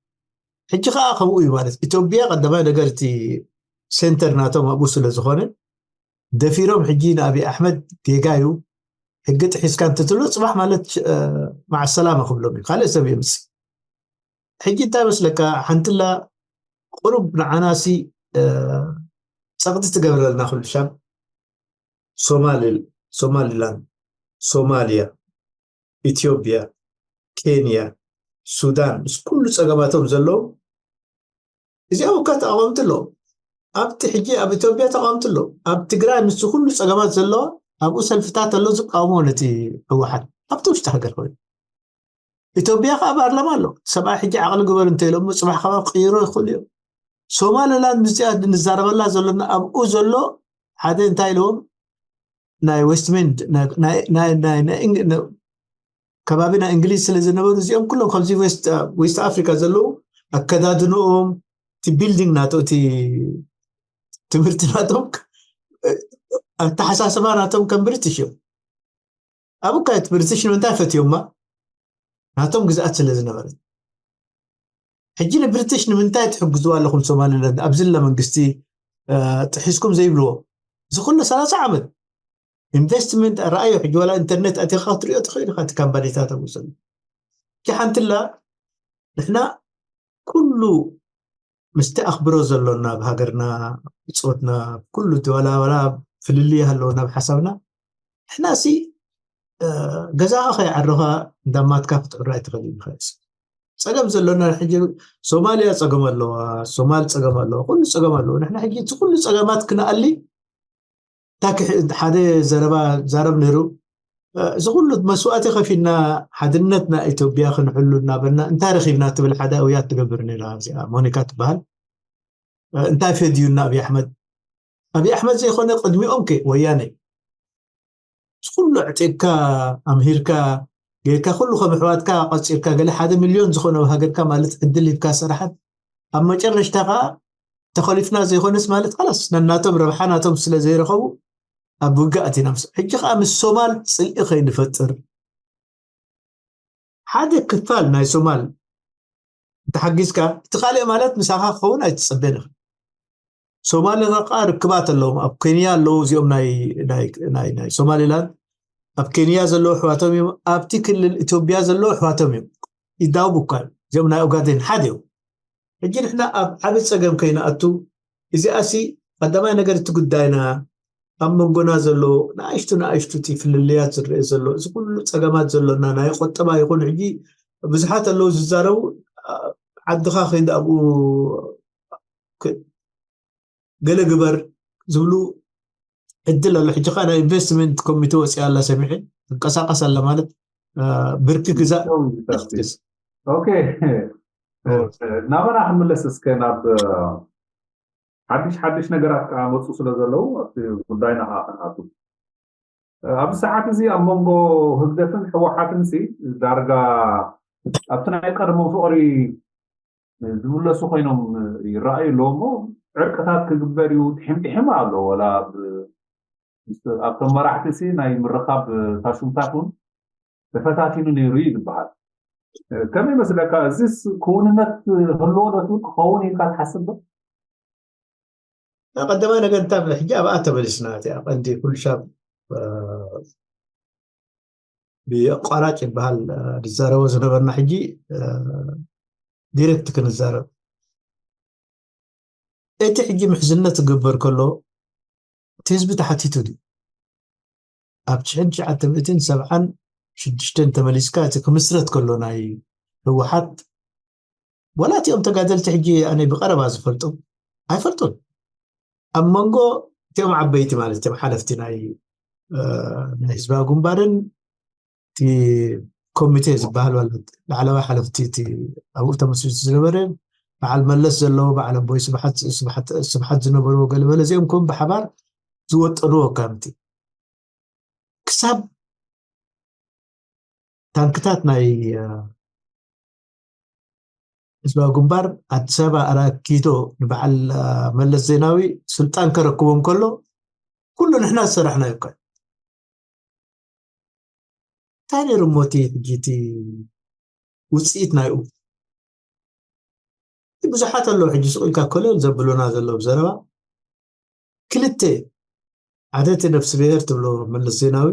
ሕጂ ከዓ ከምኡ እዩ ማለት ኢትዮጵያ ቀዳማይ ነገር እቲ ሴንተር ናቶም ኣብኡ ስለ ዝኾነ ደፊሮም ሕጂ ንኣብይ ኣሕመድ ጌጋ እዩ ሕጊ ጥሒስካ እንትትብሎ ፅባሕ ማለት መዓሰላማ ክብሎም እዩ ካልእ ሰብ የምፅእ ሕጂ እንታይ መስለካ ሓንትላ ቁሩብ ንዓናሲ ፀቕጢ ትገብረልና ኩሉ ሻብ ሶማሊላንድ ሶማልያ ኢትዮጵያ ኬንያ ሱዳን ምስ ኩሉ ፀገማቶም ዘለዉ እዚኦም እኳ ተቃወምቲ ኣለዉ ኣብቲ ሕጂ ኣብ ኢትዮጵያ ተቃወምቲ ኣለዉ ኣብ ትግራይ ምስ ኩሉ ፀገማት ዘለዋ ኣብኡ ሰልፍታት ኣሎ ዝቃወሞ ነቲ ህወሓት ኣብቲ ውሽጢ ሃገር ኮይኑ ኢትዮጵያ ከዓ ፓርላማ ኣሎ ሰብኣይ ሕጂ ዓቕሊ ግበር እንተኢሎሞ ፅባሕ ከዓ ክቅይሮ ይኽእሉ እዮም ሶማልላንድ ምስዚኣ ንዛረበላ ዘለና ኣብኡ ዘሎ ሓደ እንታይ ኢልዎም ናይ ዌስትሜንድ ከባቢ ናይ እንግሊዝ ስለ ዝነበሩ እዚኦም ኩሎም ካብዚ ዌስት ኣፍሪካ ዘለዉ ኣከዳድንኦም እቲ ቢልዲንግ ናቶ እቲ ትምህርቲ ናቶም ኣተሓሳስባ ናቶም ከም ብሪትሽ እዮም ኣብ እካ ብሪትሽ ንምንታይ ፈትዮማ ናቶም ግዝኣት ስለ ዝነበረ ሕጂ ንብሪትሽ ንምንታይ ትሕግዝዋ ኣለኹም ሶማሊላንድ ኣብዝለ መንግስቲ ጥሒስኩም ዘይብልዎ እዚ ኩሉ ሰላሳ ዓመት ኢንቨስትመንት ረኣዮ ሕጂ ዋላ ኢንተርኔት ኣቲኻ ክትሪኦ ትኽእል ኢኻ እቲ ካምፓኒታት ኣብኡ ዘሎ ሕጂ ሓንትላ ንሕና ኩሉ ምስቲ ኣኽብሮ ዘሎና ኣብ ሃገርና ብፆትና ኩሉ ዋላ ዋላ ፍልልይ ኣለዎ ናብ ሓሳብና ንሕና ሲ ገዛኻ ከይዓረኻ እንዳማትካ ክትዕሩ ኣይትኽእል እዩ ንኸስ ፀገም ዘሎና ሕጂ ሶማልያ ፀገም ኣለዋ ሶማል ፀገም ኣለዋ ኩሉ ፀገም ኣለዎ ንሕና ሕጂ እቲ ኩሉ ፀገማት ክንኣሊ እንታይ ሓደ ዘረባ ዛረብ ነይሩ እዚ ኩሉ መስዋእቲ ከፊልና ሓድነትና ኢትዮጵያ ክንሕሉ እናበልና እንታይ ረኪብና ትብል ሓደ ኣውያት ትገብር ነራ እዚኣ ሞኒካ ትበሃል እንታይ ፈድዩና ኣብይ ኣሕመድ ኣብይ ኣሕመድ ዘይኮነ ቅድሚኦም ከ ወያነ ኩሉ ዕጢቅካ ኣምሂርካ ጌርካ ኩሉ ከም ኣሕዋትካ ቀፂርካ ገለ ሓደ ሚልዮን ዝኾነ ሃገርካ ማለት ዕድል ሂብካ ሰራሓት ኣብ መጨረሽታ ከዓ ተኸሊፍና ዘይኮነስ ማለት ካላስ ነናቶም ረብሓ ናቶም ስለ ዘይረኸቡ ኣብ ውግእ ኣቲና ምስ ሕጂ ከዓ ምስ ሶማል ፅልኢ ከይንፈጥር ሓደ ክፋል ናይ ሶማል እንተሓጊዝካ እቲ ካልእ ማለት ምሳኻ ክኸውን ኣይትፀበን ኢኻ ሶማል ከዓ ርክባት ኣለዎም ኣብ ኬንያ ኣለዉ እዚኦም ናይ ሶማሊላንድ ኣብ ኬንያ ዘለዉ ኣሕዋቶም እዮም ኣብቲ ክልል ኢትዮጵያ ዘለዉ ኣሕዋቶም እዮም ይዳውቡ እኳ እዚኦም ናይ ኦጋዴን ሓደ እዮም ሕጂ ንሕና ኣብ ዓቢ ጸገም ከይንኣቱ እዚኣሲ ቀዳማይ ነገር እቲ ጉዳይና ኣብ መንጎና ዘሎ ንኣሽቱ ንኣሽቱ እቲ ፍልልያት ዝረአ ዘሎ እዚ ኩሉ ጸገማት ዘሎና ናይ ቆጠባ ይኹን ሕጂ ብዙሓት ኣለዉ ዝዛረቡ ዓድኻ ከይድ ኣብኡ ገለ ግበር ዝብሉ ዕድል ኣሎ። ሕጂ ከዓ ናይ ኢንቨስትመንት ኮሚቴ ወፂኣ ኣላ ሰሚዐ፣ ትንቀሳቀስ ኣላ ማለት፣ አ፣ ብርኪ ግዛእ ኦኬ፣ ናባና ክንምለስ እስከ ናብ ሓድሽ ሓድሽ ነገራት ከዓ መፁ ስለ ዘለዉ ኣብቲ ጉዳይና ከዓ ክንኣቱ። ኣብዚ ሰዓት እዚ ኣብ መንጎ ህግደፍን ሕወሓትን ሲ ዳርጋ ኣብቲ ናይ ቀድሞ ፍቕሪ ዝምለሱ ኮይኖም ይረኣዩ ኣለዉ እሞ፣ ዕርቅታት ክግበር እዩ። ትሒም ትሒም ኣሎ፣ ወላ ኣብቶም መራሕቲ ሲ ናይ ምርኻብ ታሹምታት እውን ተፈታቲኑ ነይሩ እዩ ዝበሃል። ከመይ ይመስለካ? እዚስ ክውንነት ህልዎ ዶ ትብል፣ ክኸውን ኢልካ ትሓስብ ዶ? ቀዳማይ ነገር እንታይ፣ ሕጂ ኣብኣ ተመሊስና። እቲኣ ቀንዲ ኩሉ ሰብ ብቋራጭ ይበሃል ዝዛረቦ ዝነበርና፣ ሕጂ ዲሬክት ክንዛረብ። እቲ ሕጂ ምሕዝነት ክግበር ከሎ እቲ ህዝቢ ተሓቲቱ ድዩ? ኣብ ሽሕን ትሽዓተ ሚእትን ሰብዓን ሽዱሽተን ተመሊስካ እቲ ክምስረት ከሎ ናይ ህወሓት፣ ወላ እቲኦም ተጋደልቲ ሕጂ ኣነ ብቐረባ ዝፈልጦም ኣይፈልጡን። ኣብ መንጎ እቲኦም ዓበይቲ ማለት እቲኦም ሓለፍቲ ናይ ናይ ህዝባዊ ግንባርን እቲ ኮሚቴ ዝበሃል ማለት ላዕለዋይ ሓለፍቲ እቲ ኣብኡ ተመስሪቱ ዝነበረ በዓል መለስ ዘለዎ በዓል ኣቦይ ስብሓት ዝነበርዎ ገለመለ እዚኦም ከም ብሓባር ዝወጠንዎ ካምቲ ክሳብ ታንክታት ናይ ህዝባዊ ግንባር ኣዲስ ኣበባ ኣራኪቶ ንበዓል መለስ ዜናዊ ስልጣን ከረክቦም ከሎ ኩሉ ንሕና ዝሰራሕናዮ እኮ እንታይ ነይሩ እሞ እቲ ሕጂ እቲ ውፅኢት ናይኡ? ብዙሓት ኣለዉ ሕጂ ስቕ ኢልካ ኮለል ዘብሉና ዘለዉ ብዘረባ። ክልተ ሓደ እቲ ነፍሲ ብሔር ትብሎ መለስ ዜናዊ፣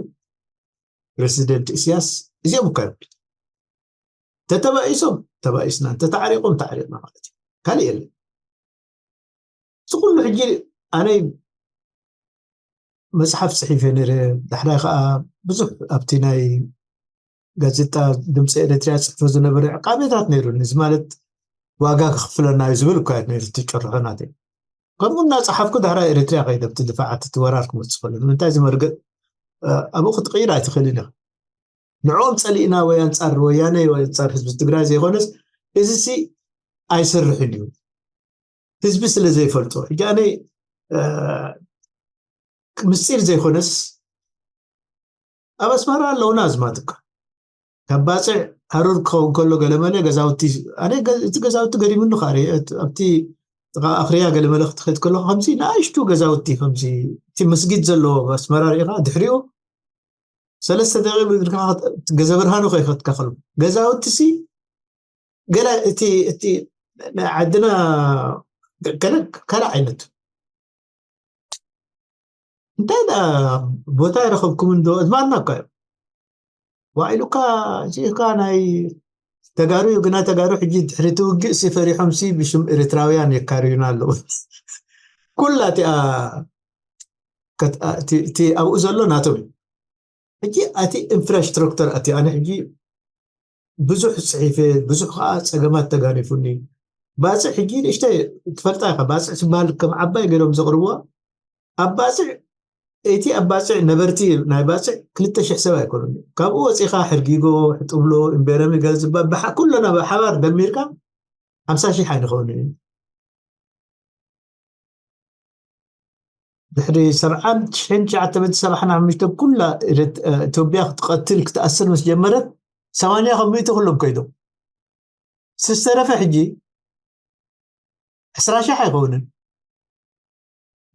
ፕረሲደንት ኢስያስ፣ እዚኦም እኳ እዮም። ተተባኢሶም ተባኢስና፣ እንተተዓሪቆም ተዓሪቅና ማለት እዩ። ካልእ የለን። እዚ ኩሉ ሕጂ ኣነ መፅሓፍ ፅሒፈ ነይረ። ዳሕራይ ከዓ ብዙሕ ኣብቲ ናይ ጋዜጣ ድምፂ ኤርትራ ፅሕፎ ዝነበረ ዕቃቤታት ነይሩኒ። እዚ ማለት ዋጋ ክኽፍለና እዩ ዝብል እኳ ነይሩ እቲ ጭርሖ ናተይ። ከምኡ እናፀሓፍኩ ዳሕራይ ኤርትራ ከይደ ኣብቲ ድፋዓት እቲ ወራር ክመፅእ ከሎ ንምንታይ እዚ መርገፅ ኣብኡ ክትቅይር ኣይትኽእልን ኢኻ። ንዕኦም ፀሊእና ወይ ኣንፃር ወያነ ወይ ኣንፃር ህዝቢ ትግራይ ዘይኮነስ እዚ ሲ ኣይሰርሕን እዩ ህዝቢ ስለ ዘይፈልጦ። ሕጂ ኣነ ምስጢር ዘይኮነስ ኣብ ኣስመራ ኣለውና ኣዝማት እኳ ካብ ባፅዕ ሃሩር ክኸውን ከሎ ገለመለ ገዛውቲ ኣነ እቲ ገዛውቲ ገሪሙኒ ከዓ ኣብቲ ኣኽርያ ገለመለ ክትኸድ ከለኹ ከምዚ ንኣሽቱ ገዛውቲ ከምዚ እቲ መስጊድ ዘለዎ ኣስመራ ርኢኻ ድሕሪኡ ሰለስተ ደቂቕ ብእግርካ ገዘ ብርሃኑ ከይኸድካ ከሎ ገዛውቲ ሲ ገለ እቲ እቲ ናይ ዓድና ገለ ካልእ ዓይነት እንታይ ደኣ ቦታ ይረኸብኩም እንዶ እዝማድና እኳ እዮም ዋኢሉካ እዚእካ ናይ ተጋሩ እዩ ግና ተጋሩ ሕጂ ድሕሪ እቲ ውግእ ሲ ፈሪሖም ሲ ብሽም ኤርትራውያን የካርዩና ኣለዉ ኩላ እቲኣ እቲ ኣብኡ ዘሎ ናቶም እዩ ሕጂ እቲ ኢንፍራስትሩክተር ኣቲ ኣነ ሕጂ ብዙሕ ፅሒፈ ብዙሕ ከዓ ፀገማት ተጋኒፉኒ ባፅዕ ሕጂ ንእሽተ ትፈልጣ ኢካ ባፅዕ ዝበሃል ከም ዓባይ ገይሮም ዘቅርብዋ ኣብ ባፅዕ እቲ ኣብ ባፅዕ ነበርቲ ናይ ባፅዕ ክልተ ሽሕ ሰብ ኣይኮኑን ካብኡ ወፂኻ ሕርጊጎ ሕጥብሎ እምቤረሚ ገለ ዝበሃል ኩለና ብሓባር ደሚርካ ሓምሳ ሽሕ ኣይንኸውን እዩ ድሕሪ ሰብዓን ትሽዓተ ሰብዓን ሓሙሽተ ኩላ ኢትዮጵያ ክትቀትል ክትኣስር ምስ ጀመረት ሰማንያ ካብ ሚእቲ ኩሎም ከይዶም ዝተረፈ ሕጂ ዕስራ ሽሕ ኣይኸውንን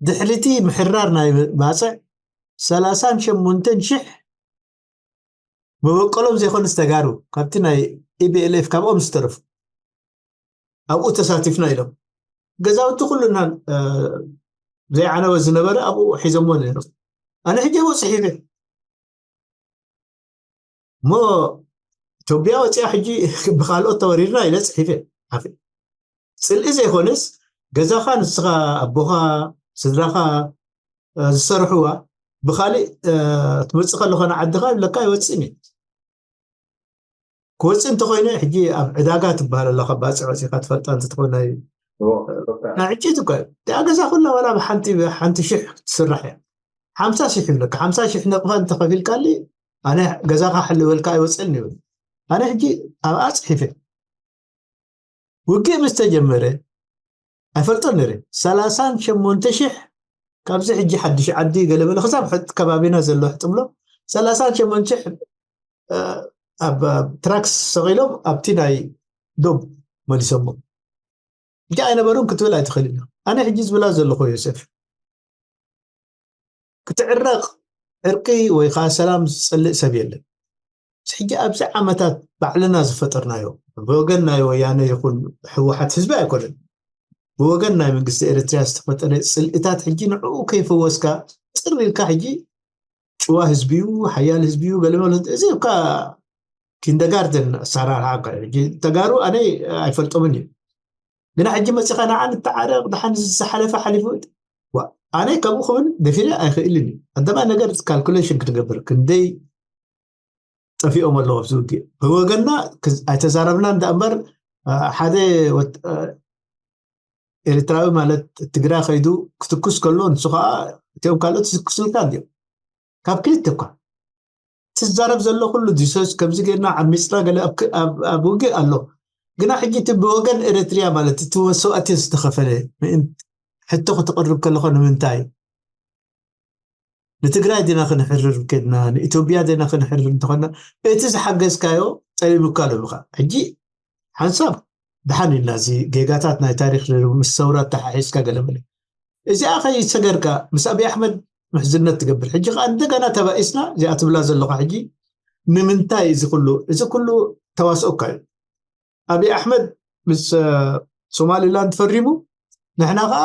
ድሕሪቲ ምሕራር ናይ ባፅዕ ሰላሳን ሸሞንተን ሽሕ መበቀሎም ዘይኮነ ዝተጋሩ ካብቲ ናይ ኢቢኤልኤፍ ካብኦም ዝተረፉ ኣብኡ ተሳቲፍና ኢሎም ገዛውቲ ኩሉና ዘይዓነወ ዝነበረ ኣብኡ ሒዞሞ ነይሩ ኣነ ሕጂ ኣብኡ ፅሒፈ እሞ ኢትዮጵያ ወፅያ ሕጂ ብካልኦት ተወሪርና ኢለ ፅሒፈ ሓፊ ፅልኢ ዘይኮነስ ገዛኻ ንስኻ ኣቦኻ ስድራኻ ዝሰርሕዋ ብካሊእ ትመፅእ ከለኻ ንዓድኻ ይብለካ ኣይወፅእን እዩ ክወፅእ እንተኮይነ ሕጂ ኣብ ዕዳጋ ትበሃል ኣለካ ባፅዕ ወፂካ ትፈልጣ እንተትኮነ ናይ ዕጭት እኮ እቲኣ ገዛ ኩላ ዋላ ብሓንቲ ሓንቲ ሽሕ ትስራሕ እያ ሓምሳ ሺሕ ይብለካ። ሓምሳ ሺሕ ነቕፋ እንተኸፊልካሊ ኣነ ገዛኻ ሕልወልካ ኣይወፅእን ይብል። ኣነ ሕጂ ኣብኣ ፅሒፈ ውግእ ምስ ተጀመረ ኣይፈልጦን ነይረ። ሰላሳን ሸሞንተ ሺሕ ካብዚ ሕጂ ሓድሽ ዓዲ ገለመለ ክሳብ ሕጥ ከባቢና ዘሎ ሕጥምሎ ሰላሳን ሸሞንተ ሺሕ ኣብ ትራክስ ሰቒሎም ኣብቲ ናይ ዶብ መሊሶሞ። ሕጂ ኣይነበሩን ክትብል ኣይትኽእል ኢና። ኣነ ሕጂ ዝብላ ዘለኹ ዮሴፍ ክትዕረቕ ዕርቂ ወይ ከዓ ሰላም ዝፀልእ ሰብ የለን። ሕጂ ኣብዚ ዓመታት ባዕልና ዝፈጠርናዮ ብወገን ናይ ወያነ ይኹን ሕወሓት ህዝቢ ኣይኮነን ብወገን ናይ መንግስቲ ኤርትራ ዝተፈጠረ ፅልእታት ሕጂ ንዕኡ ከይፈወስካ ፅር ኢልካ ሕጂ ጭዋ ህዝቢ እዩ ሓያል ህዝቢ እዩ ገለ ማለት እዚ እኳ ኪንደጋርተን ኣሰራርሓ እኳ እዩ። ሕጂ ተጋሩ ኣነ ኣይፈልጦምን እዩ ግና ሕጂ መፂኻ ንዓ ንተዓረቕ ድሓን ዝሓለፈ ሓሊፉ ኣነ ከምኡ ክብል ደፊረ ኣይኽእልን እዩ። ኣንተማ ነገር ካልኩሌሽን ክትገብር ክንደይ ጠፊኦም ኣለዉ ኣብዚ ውግእ ብወገንና ኣይተዛረብና እንዳ እምበር ሓደ ኤርትራዊ ማለት ትግራይ ከይዱ ክትኩስ ከሎ ንሱ ከዓ እቲኦም ካልኦት ዝትኩስልካ እንዲኦም ካብ ክልተ እኳ ትዛረብ ዘሎ ኩሉ ዲሶስ ከምዚ ጌርና ዓሚፅና ገለ ኣብ ውግእ ኣሎ ግና ሕጂ እቲ ብወገን ኤርትርያ ማለት እቲ መስዋእቲ ዝተኸፈለ ሕቶ ክተቕርብ ከለኾ ንምንታይ ንትግራይ ዲና ክንሕርር ከድና ንኢትዮጵያ ዲና ክንሕርር እንተኾና እቲ ዝሓገዝካዮ ጠሊሙካ ኣለምኻ ሕጂ ሓንሳብ ድሓን ኢልና እዚ ጌጋታት ናይ ታሪክ ምስ ሰውራ ተሓሒዝካ ገለመለ እዚኣ ከይሰገርካ ምስ ኣብይ ኣሕመድ ምሕዝነት ትገብር ሕጂ ከዓ እንደገና ተባኢስና እዚኣ ትብላ ዘለኻ ሕጂ ንምንታይ እዚ ኩሉ እዚ ኩሉ ተዋስኦካ እዩ ኣብይ ኣሕመድ ምስ ሶማሊላንድ ፈሪሙ ንሕና ከዓ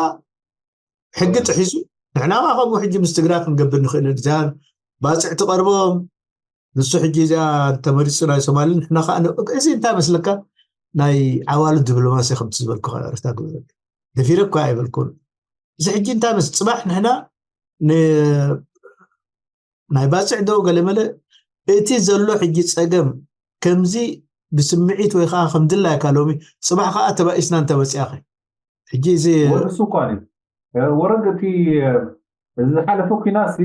ሕጊ ጥሒሱ ንሕና ከዓ ከምኡ ሕጂ ምስ ትግራይ ክንገብር ንኽእል እዚኣ ባፅዕ ትቐርቦም ንሱ ሕጂ እዚኣ ተመሪፁ ናይ ሶማሊ ንሕና ከዓ እዚ እንታይ መስለካ ናይ ዓዋሉ ዲፕሎማሲ ከምቲ ዝበልኩ ርታ ግበረሉ ደፊረ እኳ ኣይበልኩን እዚ ሕጂ እንታይ መስ ፅባሕ ንሕና ናይ ባፅዕ ዶ ገለመለ እቲ ዘሎ ሕጂ ፀገም ከምዚ ብስምዒት ወይ ከዓ ከምድላይካ ሎሚ ፅባሕ ከዓ ተባኢስና እንተመፅኣኸ ሕጂ እዚ ወርሱ እኳ ወረግ እቲ ዝሓለፈ ኩናት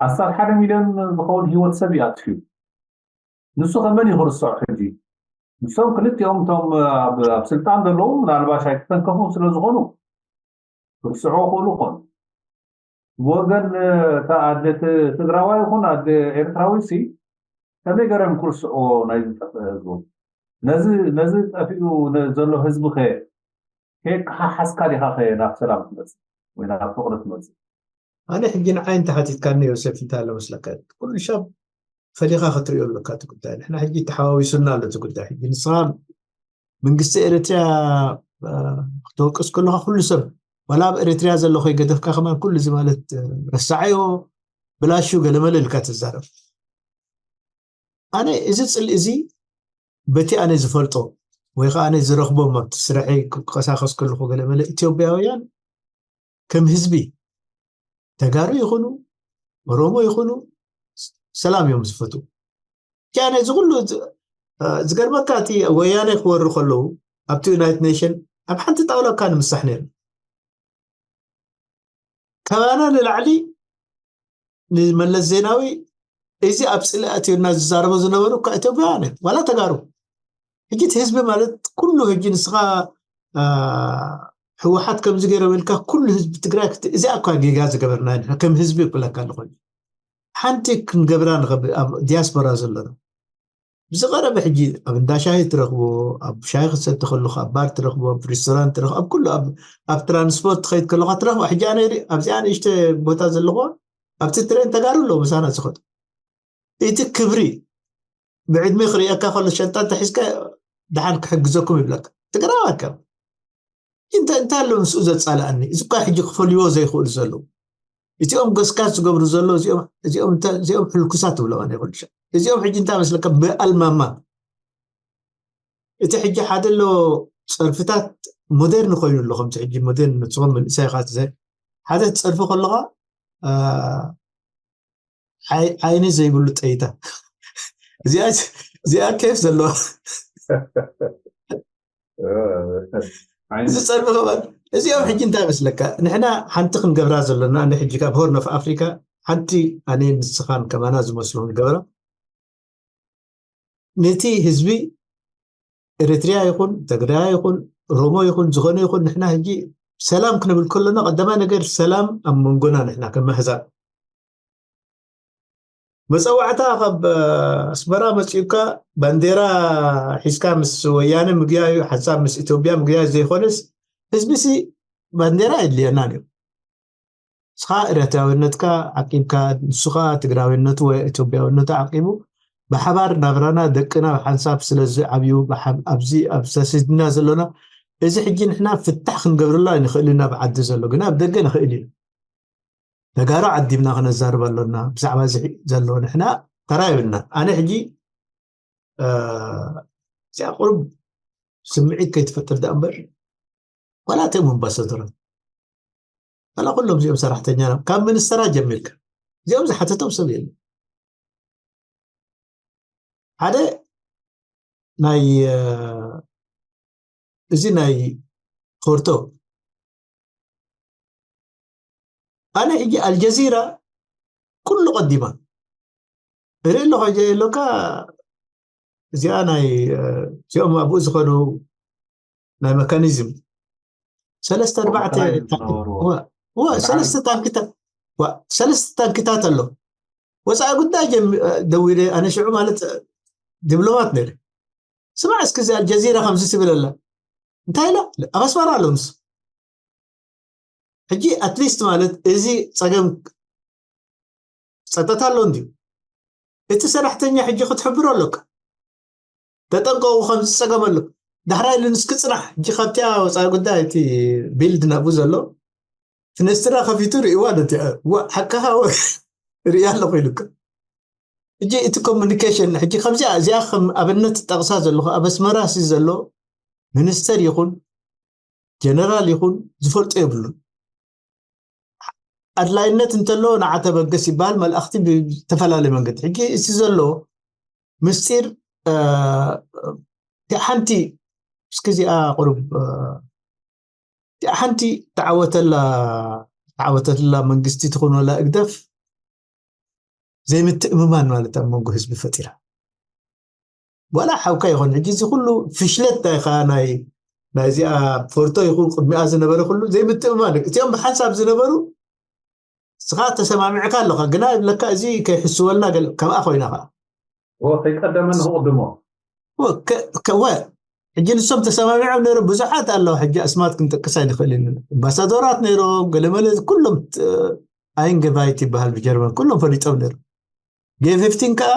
ኣስታት ሓደ ሚልዮን ዝኸውን ህይወት ሰብ ይኣትፍዩ ንሱ ከመን ይኽርስዖ ሕጂ ንሶም ክልቲኦም እቶም ኣብ ስልጣን ዘለዉ ምናልባሽ ኣይክተንከፉ ስለ ዝኾኑ ክርስዖ ክእሉ ኾኑ ብወገን ኣደ ትግራዋይ ይኹን ኣደ ኤርትራዊ ሲ ከመይ ገርም ክርስዖ ናይ ዝጠፍአ ህዝቡ ነዚ ነዚ ጠፊኡ ዘሎ ህዝቢ ከ ከየከሓሓስካ ዲኻ ከ ናብ ሰላም ትመፅእ ወይ ናብ ፍቕሪ ትመፅእ ኣነ ሕጂ ንዓይ እንተሓቲትካኒ ዮሴፍ እንታይ ኣሎ መስለካ ኩሉ ሻብ ፈሊኻ ክትሪኦ ኣለካ እቲ ጉዳይ ንሕና ሕጂ ተሓዋዊሱና ኣሎ እቲ ጉዳይ ሕጂ ንስኻ መንግስቲ ኤርትርያ ክትወቅስ ከለካ ኩሉ ሰብ ዋላ ኣብ ኤርትርያ ዘሎ ከይገደፍካ ከማን ኩሉ እዚ ማለት ረሳዓዮ ብላሹ ገለመለ ኢልካ ትዛረብ ኣነ እዚ ፅልኢ እዚ በቲ ኣነ ዝፈልጦ ወይ ከዓ ኣነ ዝረኽቦም ኣብቲ ስራሐይ ክቀሳቀስ ከለኩ ገለመለ ኢትዮጵያውያን ከም ህዝቢ ተጋሩ ይኹኑ ኦሮሞ ይኹኑ ሰላም እዮም ዝፈትዉ ያነ እዚ ኩሉ ዝገርመካ እቲ ወያነ ክወሩ ከለዉ ኣብቲ ዩናይትድ ኔሽን ኣብ ሓንቲ ጣውላ እካ ንምሳሕ ነይሩ ካባና ንላዕሊ ንመለስ ዜናዊ እዚ ኣብ ፅሊ ኣትዮና ዝዛረቡ ዝነበሩ እኳ ኢትዮጵያውያን እዮም ዋላ ተጋሩ ሕጂ እቲ ህዝቢ ማለት ኩሉ ሕጂ ንስኻ ህወሓት ከምዚ ገይረ በልካ ኩሉ ህዝቢ ትግራይ እዚኣ እኳ ጌጋ ዝገበርና ኢና ከም ህዝቢ ይብለካ ኣለኹ ሓንቲ ክንገብራ ንኽእል ኣብ ዲያስፖራ ዘለና ብዝቐረበ ሕጂ ኣብ እንዳ ሻሂ ትረኽቦ ኣብ ሻሂ ክትሰቲ ከለኹ ኣብ ባር ትረኽቦ ኣብ ሪስቶራንት ትረኽቦ ኣብ ኩሉ ኣብ ትራንስፖርት ትኸይድ ከለኻ ትረኽቦ ሕጂ ኣነ ኣብዚኣ ንእሽተ ቦታ ዘለኹ ኣብቲ ትሬን ተጋሩ ኣለዉ ምሳና ዝኸዱ እቲ ክብሪ ብዕድመ ክርእየካ ከሎ ሸንጣ እንተሒዝካ ደሓን ክሕግዘኩም ይብለካ ትግራዋይ ከም እንታይ እንታይ ኣሎ ምስኡ ዘፃልኣኒ እዚ እኳ ሕጂ ክፈልይዎ ዘይኽእሉ ዘለዉ እዚኦም ገስጋስ ዝገብሩ ዘለዉ እዚኦም ሕልኩሳት ትብሎም ኣነ ይኹን እዚኦም ሕጂ እንታይ መስለካ ብኣልማማ እቲ ሕጂ ሓደ ኣሎ ፀርፍታት ሞደርን ኮይኑ ኣሎ ከምቲ ሕጂ ሞደርን ንስኹም መንእሰይ ኢኻ ሓደ ትፀርፊ ከለኻ ዓይኒ ዘይብሉ ጠይታ እዚኣ ኬፍ ዘለዋ እዚ ጸርፊ ከማን እዚኦም ሕጂ እንታይ መስለካ? ንሕና ሓንቲ ክንገብራ ዘለና፣ ንሕጂ ካብ ሆርን ኦፍ ኣፍሪካ ሓንቲ ኣነ ንስኻን ከማና ዝመስሉ ክንገብራ፣ ነቲ ህዝቢ ኤርትርያ ይኹን ትግርያ ይኹን ሮሞ ይኹን ዝኾነ ይኹን፣ ንሕና ሕጂ ሰላም ክንብል ከለና ቀዳማይ ነገር ሰላም ኣብ መንጎና ንሕና ከም ኣህዛብ። መጸዋዕታ ካብ ኣስመራ መጺኡካ ባንዴራ ሒዝካ ምስ ወያነ ምግያዩ ሓንሳብ ምስ ኢትዮጵያ ምግያዩ ዘይኮነስ፣ ህዝቢ ሲ ባንዴራ የድልየና እዩ። ንስኻ ኤርትራዊነትካ ዓቂብካ፣ ንሱ ኸኣ ትግራዊነቱ ወይ ኢትዮጵያዊነቱ ዓቂቡ፣ ብሓባር ናብራና ደቅና ብሓንሳብ ስለ ዝዓብዩ፣ ብሓ- ኣብዚ ኣብ ሰሲድና ዘሎና፣ እዚ ሕጂ ንሕና ፍታሕ ክንገብርሉ ኣይንኽእልን። ኣብ ዓዲ ዘሎ ግና ኣብ ደገ ንኽእል እዩ። ተጋሩ ዓዲምና ክነዛርብ ኣሎና። ብዛዕባ እዚ ዘሎ ንሕና ተራይብና። ኣነ ሕጂ እዚኣ ቁሩብ ስምዒት ከይትፈጥር ደኣ እምበር፣ ዋላ እቶም ኣምባሳደራት፣ ዋላ ኩሎም እዚኦም ሰራሕተኛና ካብ ሚኒስተራ ጀሚርካ እዚኦም ዝሓተቶም ሰብ የለ። ሓደ ናይ እዚ ናይ ፎርቶ፣ ኣነ ሕጂ ኣልጀዚራ ኩሉ ቀዲማ እርኢ ኣለኹ። ጀ የሎካ እዚኣ ናይ እዚኦም ኣብኡ ዝኸዱ ናይ መካኒዝም ሰለስተ ኣርባዕተ ሰለስተ ታንክታት ኣሎ። ወፃኢ ጉዳይ ደዊለ ኣነ ሽዑ ማለት ዲፕሎማት ነይረ። ስማዕ እስኪ እዚ ኣልጀዚራ ከምዚ ትብል ኣላ እንታይ ኢላ? ኣብ ኣስመራ ኣሎ ምስ ሕጂ ኣትሊስት ማለት እዚ ፀገም ፀጥታ ኣሎ እንድዩ። እቲ ሰራሕተኛ ሕጂ ክትሕብሮ ኣለካ። ተጠንቀቑ ከምዚ ፀገም ኣሎ። ዳሕራይ ኢሉ ንስኪ ፅናሕ ሕጂ ካብቲያ ወፃኢ ጉዳይ እቲ ቢልድ ናብኡ ዘሎ ፍነስትራ ከፊቱ ርእይዋ ነቲ ሓቅኻ ርእያ ኣለኹ ኢሉካ። ሕጂ እቲ ኮሚኒኬሽን ሕጂ ከምዚኣ እዚኣ ከም ኣብነት ጠቕሳ ዘለኹ ኣብ ኣስመራ ሲ ዘሎ ሚኒስተር ይኹን ጀነራል ይኹን ዝፈልጦ የብሉን። ኣድላይነት እንተሎ ንዓ ተበገስ ይበሃል። መልእኽቲ ብዝተፈላለየ መንገዲ ሕጂ እቲ ዘሎ ምስጢር ሓንቲ እስኪ እዚኣ ቁሩብ ሓንቲ ተዓወተላ ተዓወተላ መንግስቲ ትኾነላ እግደፍ ዘይምትእምማን ማለት ኣብ መንጎ ህዝቢ ፈጢራ። ዋላ ሓውካ ይኾን ሕጂ እዚ ኩሉ ፍሽለት ናይ ኸዓ ናይ ናይዚኣ ፎርቶ ይኹን ቅድሚኣ ዝነበረ ኩሉ ዘይምትእምማን እዩ። እቲኦም ብሓንሳብ ዝነበሩ ስኻ ተሰማሚዕካ ኣለኻ ግና ይብለካ እዚ ከይሕስወልና ገለ ከምኣ ኮይና ኸዓ ከይቀደመ ንክቕድሞ ወ ሕጂ ንሶም ተሰማሚዖም ነይሩ ብዙሓት ኣለዉ ሕጂ ኣስማት ክንጠቅስ ኣይንኽእል ኢና ኣምባሳዶራት ነይሮም ገለመለ ኩሎም ኣይንገባይት ይበሃል ብጀርመን ኩሎም ፈሊጦም ነይሩ ጌ ፊፍቲን ከዓ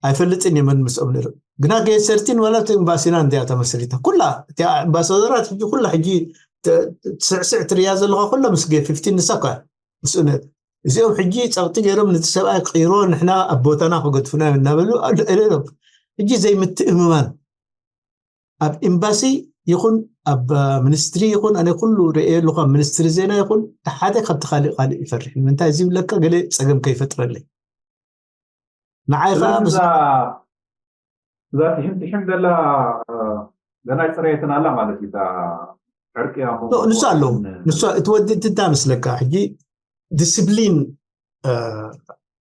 ኣይፈልጥን እየ መን ምስኦም ነይሩ ግና ጌ ሰርቲን ዋላ እቲ ኤምባሲና እንዲያ ተመስሪታ ኩላ እቲ ኣምባሳደራት ሕጂ ኩላ ሕጂ ትስዕስዕ ትርያ ዘለካ ኩላ ምስ ጌ ፊፍቲን ንሳ እኳ ምስኡ ነይሩ እዚኦም ሕጂ ፀቕጢ ገይሮም ነቲ ሰብኣይ ቅይሮ ንሕና ኣብ ቦታና ክገድፉና እዮም እናበሉ ኣለሎም ሕጂ ዘይምትእምማን ኣብ ኤምባሲ ይኹን ኣብ ሚኒስትሪ ይኹን ኣነ ኩሉ ርእየ ኣለኹ ኣብ ሚኒስትሪ ዜና ይኹን ሓደ ካብቲ ካሊእ ካሊእ ይፈርሕ ንምንታይ እዚ ይብለካ ገለ ፀገም ከይፈጥረለይ ንዓይ ከዓ እዛ ትሕም ትሕም ዘላ ገና ይፅረየትን ኣላ ማለት እዩ ዕርቂ ንሱ ኣለዉ ንሱ እቲ ወዲ እንታይ መስለካ ሕጂ ዲስፕሊን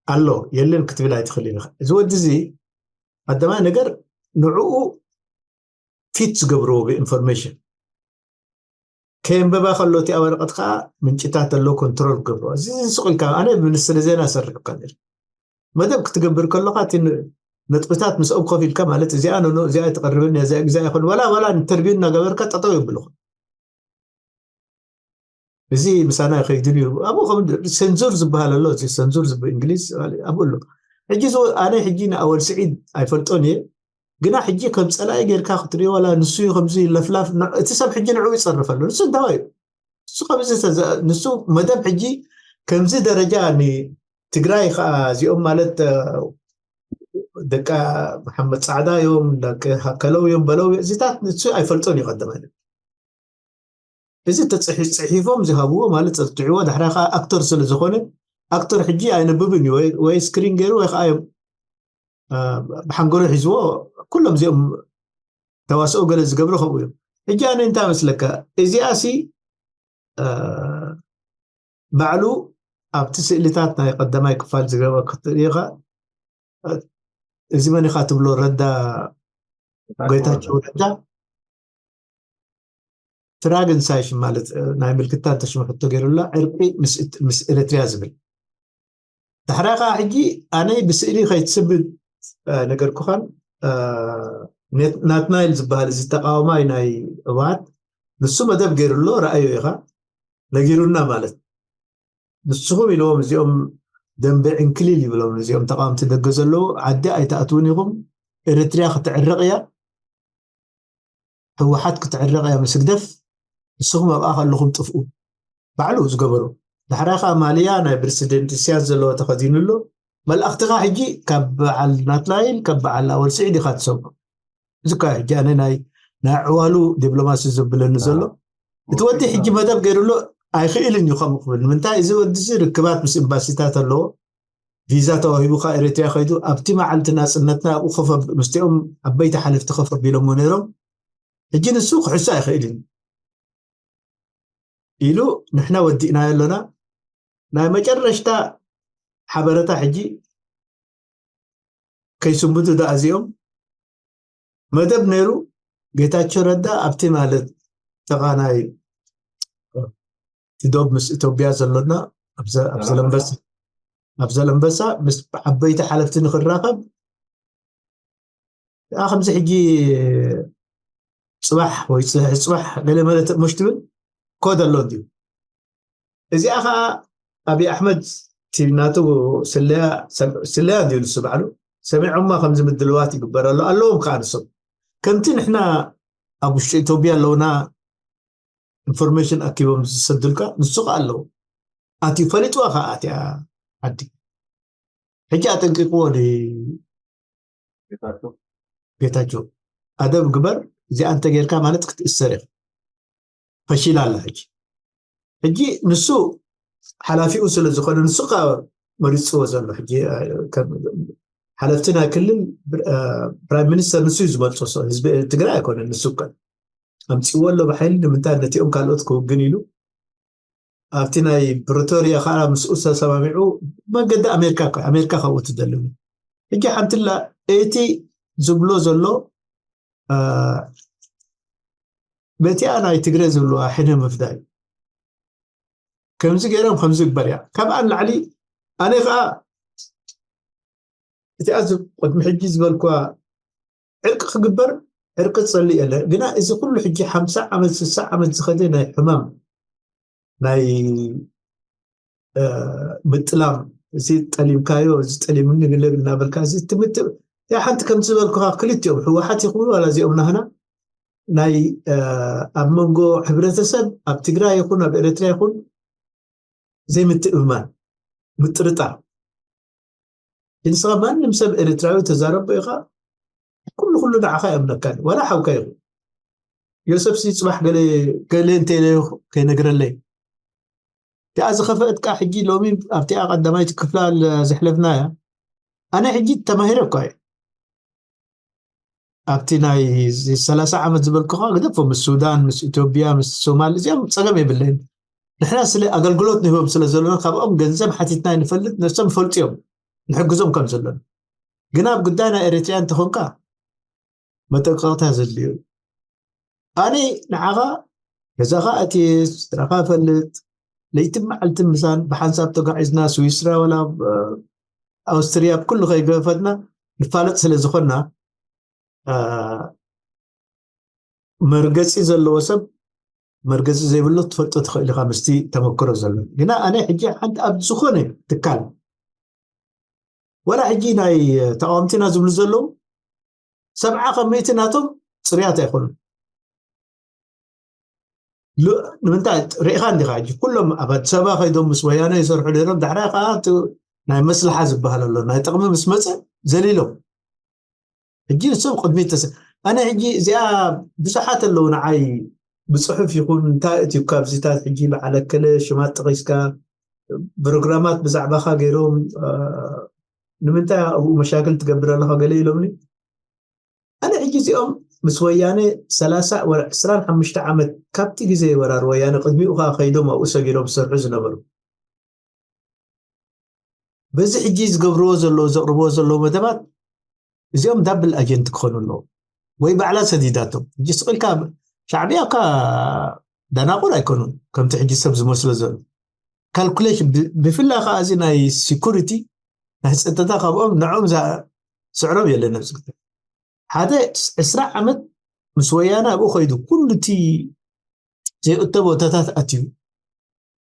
ኣሎ የለን ክትብል ኣይትኽእል ኢኻ እዚ ወዲ እዚ ቀዳማይ ነገር ንዕኡ ፊት ዝገብርዎ ብኢንፎርሜሽን ከየንበባ ከሎ እቲ ወረቐት ከዓ ምንጭታት ኣሎ ኮንትሮል ክገብርዎ እዚ ስቕ ኢልካ ኣነ ብሚኒስትሪ ዜና ሰርሕ እኳ ነር መደብ ክትገብር ከለካ እቲ ነጥብታት ምስኦም ኮፍ ኢልካ ማለት እዚኣ ነኖ እዚኣ ትቐርብን እዚኣ ግዛ ይኹን ዋላ ዋላ ኢንተርቪው እናገበርካ ጠጠው የብልኹ እዚ ምሳና ይኸይድን እዩ ኣብኡ ከም ሰንዙር ዝበሃል ኣሎ እዚ ሰንዙር ዝብ እንግሊዝ ኣብኡ ኣሎ ሕጂ ኣነ ሕጂ ንኣወል ስዒድ ኣይፈልጦን እየ ግና ሕጂ ከም ፀላኢ ጌርካ ክትሪኦ ዋላ ንሱ እዩ ከምዚ ለፍላፍ እቲ ሰብ ሕጂ ንዕኡ ይፀርፍ ኣሎ ንሱ እንታይ እዩ ንሱ ከምዚ ንሱ መደብ ሕጂ ከምዚ ደረጃ ንትግራይ ከዓ እዚኦም ማለት ደቂ መሓመድ ፃዕዳ እዮም ደቂ ሃከለው እዮም በለው እዚታት ንሱ ኣይፈልጦን እዩ ቀደም እዚ ተፅሒፎም ዝሃብዎ ማለት ፀጥዕዎ ዳሕራ ከዓ ኣክተር ስለ ዝኾነ ኣክተር ሕጂ ኣይነብብን እዩ ወይ ስክሪን ገይሩ ወይ ከዓ እዮም ብሓንጎሎ ሒዝዎ ኩሎም እዚኦም ተዋስኦ ገለ ዝገብሩ ከምኡ እዮም ሕጂ ኣነ እንታይ መስለካ? እዚኣ ሲ፣ እ፣ ባዕሉ ኣብቲ ስእልታት ናይ ቀዳማይ ክፋል ዝገበ ክትርኢ ኢኻ። እዚ መን ኢኻ ትብሎ? ረዳ፣ ጌታቸው ረዳ። ትራግን ሳይሽን ማለት፣ እ፣ ናይ ምልክታን ተሽምሕቶ ገይሩላ ዕርቂ ምስ እት-፣ ምስ ኤርትርያ ዝብል። ዳሕራይ ከዓ ሕጂ ኣነይ ብስእሊ ከይትስብድ፣ እ፣ ነገርኩኻን፣ እ፣ ኔት-፣ ናትናኤል ዝበሃል እዚ ተቃዋማይ ናይ ህወሓት፣ ንሱ መደብ ገይሩ ኣሎ፣ ረኣዮ ኢኻ፣ ነጊሩና ማለት። ንስኹም ኢልዎም እዚኦም ደንበ ዕንክሊል ይብሎም፣ እዚኦም ተቃወምቲ ደገ ዘለዉ፣ ዓዲ ኣይትኣትውን ኢኹም፣ ኤርትርያ ክትዕረቕ እያ፣ ህወሓት ክትዕረቕ እያ ምስ ህግደፍ፣ ንስኹም ኣብኣ ከለኹም ጥፍኡ። ባዕሉ ዝገበሮ። ዳሕራይ ከዓ ማልያ ናይ ፕረሲደንት ኢሳያስ ዘለዎ ተኸዲኑ ኣሎ። መልእኽትኻ ሕጂ ካብ በዓል ናትናኤል፣ ካብ በዓል ኣወል ስዒድ ኢኻ ትሰምዖ። እዚ እኳ ሕጂ ኣነ ናይ፣ ናይ ዕዋሉ ዲፕሎማሲ ዘብለኒ ዘሎ። እቲ ወዲ ሕጂ መደብ ገይሩ ኣሎ፣ ኣይኽእልን እዩ ከምኡ ክብል። ንምንታይ? እዚ ወዲ እዚ ርክባት ምስ ኤምባሲታት ኣለዎ። ቪዛ ተዋሂቡ ካብ ኤርትርያ ከይዱ ኣብቲ መዓልቲ ናጽነትና ኣብኡ ኮፍ ኣብ-፣ ምስቲኦም ዓበይቲ ሓለፍቲ ኮፍ ኣቢሎምዎ ነይሮም። ሕጂ ንሱ ክሕሱ ኣይኽእልን ኢሉ፣ ንሕና ወዲእናዮ ኣሎና። ናይ መጨረሽታ ሓበረታ ሕጂ ከይስንብዱ ደኣ እዚኦም መደብ ነይሩ። ጌታቸው ረዳ ኣብቲ ማለት ተቓናይ እቲ ዶብ ምስ ኢትዮጵያ ዘሎና ኣብ ዘ-፣ ኣብ ዘለንበሳ፣ ኣብ ዘለንበሳ ምስ ዓበይቲ ሓለፍቲ ንኽራኸብ፣ ደኣ ከምዚ ሕጂ ጽባሕ ወይ ጽ-፣ ጽባሕ ገለ መለ ትእሙሽ ትብል ኮድ ኣሎ እንድዩ። እዚኣ ኸኣ ኣብይ ኣሕመድ እቲ ናቱ ስለያ፣ ሰብ-፣ ስለያ እንድዩ ንሱ ባዕሉ ሰሚዖማ ከምዚ ምድልዋት ይግበር ኣሎ፣ ኣለዎም ከኣ ንሶም። ከምቲ ንሕና ኣብ ውሽጢ ኢትዮጵያ ኣለውና ኢንፎርሜሽን ኣኪቦም ዝሰዱልካ፣ ንሱ ከኣ ኣለዎ። ኣትዩ ፈሊጥዋ ከኣ ኣትያ ዓዲ። ሕጂ ኣጠንቂቅዎ ዲ ጌታቸው? ጌታቸው፣ ኣደብ ግበር፣ እዚኣ እንተ ጌርካ ማለት ክትእሰር ኢኻ። ፈሺላ ኣላ ሕጂ። ሕጂ ንሱ ሓላፊኡ ስለ ዝኾነ፣ ንሱ ከኣ መሪጽዎ ዘሎ። ሕጂ፣ እ፣ ከም ሓለፍቲ ናይ ክልል፣ እ፣ ፕራይም ሚኒስተር ንሱ እዩ ዝመርጾ። ሰ-፣ ህዝቢ ትግራይ ኣይኮነን። ንሱ እኮ ኣምጺእዎ ኣሎ ብሓይሊ። ንምንታይ ነቲኦም ካልኦት ክውግን ኢሉ ኣብቲ ናይ ፕሪቶሪያ ከዓ ምስኡ ተሰማሚዑ መንገዲ ኣሜሪካ እኮ፣ ኣሜሪካ ካብኡ ትደሊ። ሕጂ ሓንትላ እቲ ዝብሎ ዘሎ፣ እ፣ በቲኣ ናይ ትግረ ዝብልዋ ሕነ ምፍዳይ። ከምዚ ገይሮም ከምዚ ግበር እያ። ካብኣ ንላዕሊ ኣነ ከዓ እቲኣ ዝ-፣ ቅድሚ ሕጂ ዝበልኳ ዕርቂ ክግበር ዕርቂ ዝጸልእ የለ። ግና እዚ ኩሉ ሕጂ ሓምሳ ዓመት፣ ስሳ ዓመት ዝኸደ ናይ ሕማም፣ ናይ፣ እ፣ ምጥላም፣ እዚ ጠሊምካዮ፣ እዚ ጠሊምኒ ግለብ እናበልካ፣ እዚ ትምት-፣ ያ ሓንቲ ከም ዝበልኩኻ ክልቲኦም ህወሓት ይኹኑ ዋላ እዚኦም ናህና ናይ፣ እ፣ ኣብ መንጎ ሕብረተሰብ ኣብ ትግራይ ይኹን ኣብ ኤርትራ ይኹን ዘይምትእምማን፣ ምጥርጣር። ንስኻ ማንም ሰብ ኤርትራዊ ተዛረቦ ኢኻ፣ ኩሉ ኩሉ ንዓኻ የምነካ፣ ዋላ ሓውካ ይኹን። ዮሰፍሲ ጽባሕ ገለ፣ ገለ እንተ ኢለ ከይነግረለይ። እቲኣ ዝኸፈአት ከኣ ሕጂ ሎሚ ኣብቲኣ ቀዳማይቲ ክፍላ ዘሕለፍናያ፣ ኣነ ሕጂ ተማሂረ እኳ እየ። ኣብቲ ናይ እዚ ሰላሳ ዓመት ዝበልኩኻ ግደፎ፣ ምስ ሱዳን፣ ምስ ኢትዮጵያ፣ ምስ ሶማል፣ እዚኦም ጸገም የብለይን። ንሕና ስለ ኣገልግሎት ንህቦም ስለ ዘለና፣ ካብኦም ገንዘብ ሓቲትና ይንፈልጥ፣ ነሶም ይፈልጡ እዮም፣ ንሕግዞም ከም ዘለና። ግና ኣብ ጉዳይ ናይ ኤርትርያ እንተኾንካ፣ መጠንቀቕታ ዘድልዮ። ኣነ ንዓኻ ገዛኻ ኣትየ፣ ስድራኻ እፈልጥ፣ ለይትን መዓልትን ምሳን ብሓንሳብ ተጓዒዝና፣ ስዊስራ ዋላ ኣብ፣ እ፣ ኣውስትርያ፣ ኣብ ኩሉ ከይገፈትና ንፋለጥ ስለ ዝኾንና፣ እ፣ መርገጺ ዘለዎ ሰብ መርገጺ ዘይብሉ ክትፈልጦ ትኽእል ኢኻ፣ ምስቲ ተመክሮ ዘሎ። ግና ኣነ ሕጂ ሓንቲ ኣብ ዝኾነ ትካል፣ ዋላ ሕጂ ናይ ተቃወምቲና ዝብሉ ዘለዉ፣ ሰብዓ ካብ ሚእቲ ናቶም ጽሩያት ኣይኮኑን። ሉ-፣ ንምንታይ ርኢኻ እንዲኻ? ሕጂ ኩሎም ኣብ ኣዲስ ኣበባ ከይዶም ምስ ወያነ ይሰርሑ ነይሮም፣ ዳሕራይ ከዓ እቲ ናይ መስልሓ ዝበሃል ኣሎ፣ ናይ ጥቕሚ ምስ መጸ ዘሊሎም። ሕጂ ንሶም ቅድሚት ተሰ-፣ ኣነ ሕጂ እዚኣ ብዙሓት ኣለዉ ንዓይ ብጽሑፍ ይኹን እንታይ እቲ ካብዚታት ሕጂ በዓል ኣከለ ሽማት ጠቒስካ ፕሮግራማት ብዛዕባኻ ገይሮም፣ እ፣ ንምንታይ ኣብኡ መሻክል ትገብር ኣለኻ ገለ ኢሎምኒ። ኣነ ሕጂ እዚኦም ምስ ወያነ ሰላሳ ወላ ዕስራን ሓሙሽተ ዓመት ካብቲ ግዜ ወራር ወያነ ቅድሚኡ ከዓ ከይዶም ኣብኡ ሰጊሮም ዝሰርሑ ዝነበሩ። በዚ ሕጂ ዝገብርዎ ዘለዉ ዘቕርብዎ ዘለዉ መደባት እዚኦም ዳብል ኣጀንት ክኾኑ ኣለዉ ወይ ባዕላ ሰዲዳቶም። ሕጂ ስቕ ኢልካ ሻዕብያ እኳ ደናቑር ኣይኮኑን ከምቲ ሕጂ ሰብ ዝመስሎ ዘሎ ካልኩሌሽን፣ ብፍላይ ከዓ እዚ ናይ ሲኩሪቲ ናይ ፀጥታ ካብኦም ንዕኦም ስዕሮም የለን ኣብዚ ጉዳይ። ሓደ ዕስራ ዓመት ምስ ወያነ ኣብኡ ከይዱ ኩሉ እቲ ዘይእቶ ቦታታት ኣትዩ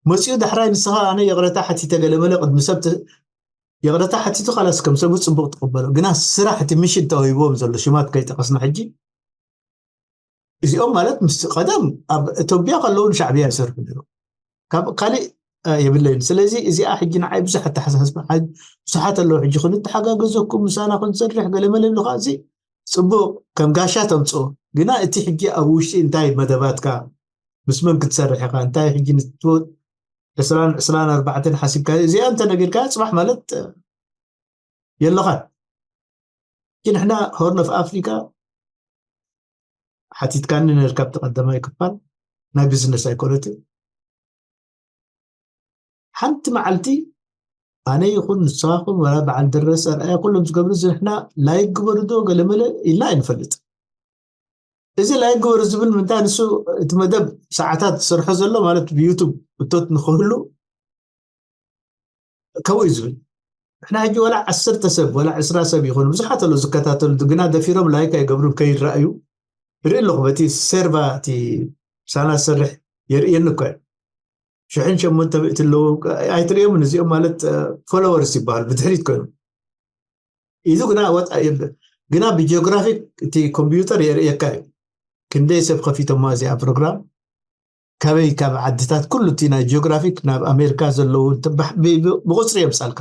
መፂኡ ዳሕራይ ንስኻ ኣነ ይቕረታ ሓቲተ ገለመለ ቅድሚ ሰብ ይቕረታ ሓቲቱ ካላስ ከም ሰቡ ፅቡቅ ትቕበሎ ግና ስራሕ እቲ ሚሽን ተዋሂብዎም ዘሎ ሽማት ከይጠቐስና ሕጂ እዚኦም ማለት ምስ ቀደም ኣብ ኢትዮጵያ ከለውን ሻዕብያ ይሰርሑ ነይሩ ካብ ካሊእ የብለይን ስለዚ እዚኣ ሕጂ ንዓይ ብዙሕ ኣተሓሳስባ ብዙሓት ኣለዉ ሕጂ ክንተሓጋገዘኩም ምሳና ክንሰርሕ ገለመለ ይብልካ እዚ ፅቡቅ ከም ጋሻ ተምፅኦ ግና እቲ ሕጂ ኣብ ውሽጢ እንታይ መደባትካ ምስ መን ክትሰርሕ ኢኻ እንታይ ሕጂ ንትወት ዕስራን ዕስራን ኣርባዕተን ሓሲብካ እዚኣ እንተነጊርካ ፅባሕ ማለት የለኻን። ግን ንሕና ሆርን ኦፍ ኣፍሪካ ሓቲትካኒ ነርካ ብቲ ቀዳማይ ክፋል ናይ ቢዝነስ ኣይኮነትን። ሓንቲ መዓልቲ ኣነ ይኹን ንስኻኹም ወላ በዓል ደረሰ ኣርኣያ ኩሎም ዝገብሩ እዚ ንሕና ላይክ ግበሩ ዶ ገለመለ ኢልና ኣይንፈልጥ። እዚ ላይክ ግበሩ ዝብል ምንታይ ንሱ እቲ መደብ ሰዓታት ዝሰርሖ ዘሎ ማለት ብዩቱብ እቶት ንክህሉ ከምኡ እዩ ዝብል። ንሕና ሕጂ ወላ ዓሰርተ ሰብ ወላ ዕስራ ሰብ ይኾኑ ብዙሓት ኣለዉ ዝከታተሉ ግና ደፊሮም ላይክ ኣይገብሩን ከይረኣዩ ይርኢ ኣለኹ በቲ ሴርቫ እቲ ሳና ዝሰርሕ የርእየኒ እኮ እዩ ሽሕን ሸሞንተ ሚእቲ ኣለዉ ኣይትርእዮምን እዚኦም ማለት ፎሎወርስ ይበሃል ብድሕሪት ኮይኑ ኢሉ ግና ወፃ የለ ግና ብጂኦግራፊክ እቲ ኮምፒውተር የርእየካ እዩ ክንደይ ሰብ ከፊቶማ እዚኣ ፕሮግራም ካበይ ካብ ዓድታት ኩሉ እቲ ናይ ጂኦግራፊክ ናብ ኣሜሪካ ዘለዉ ብቁፅሪ የምፃልካ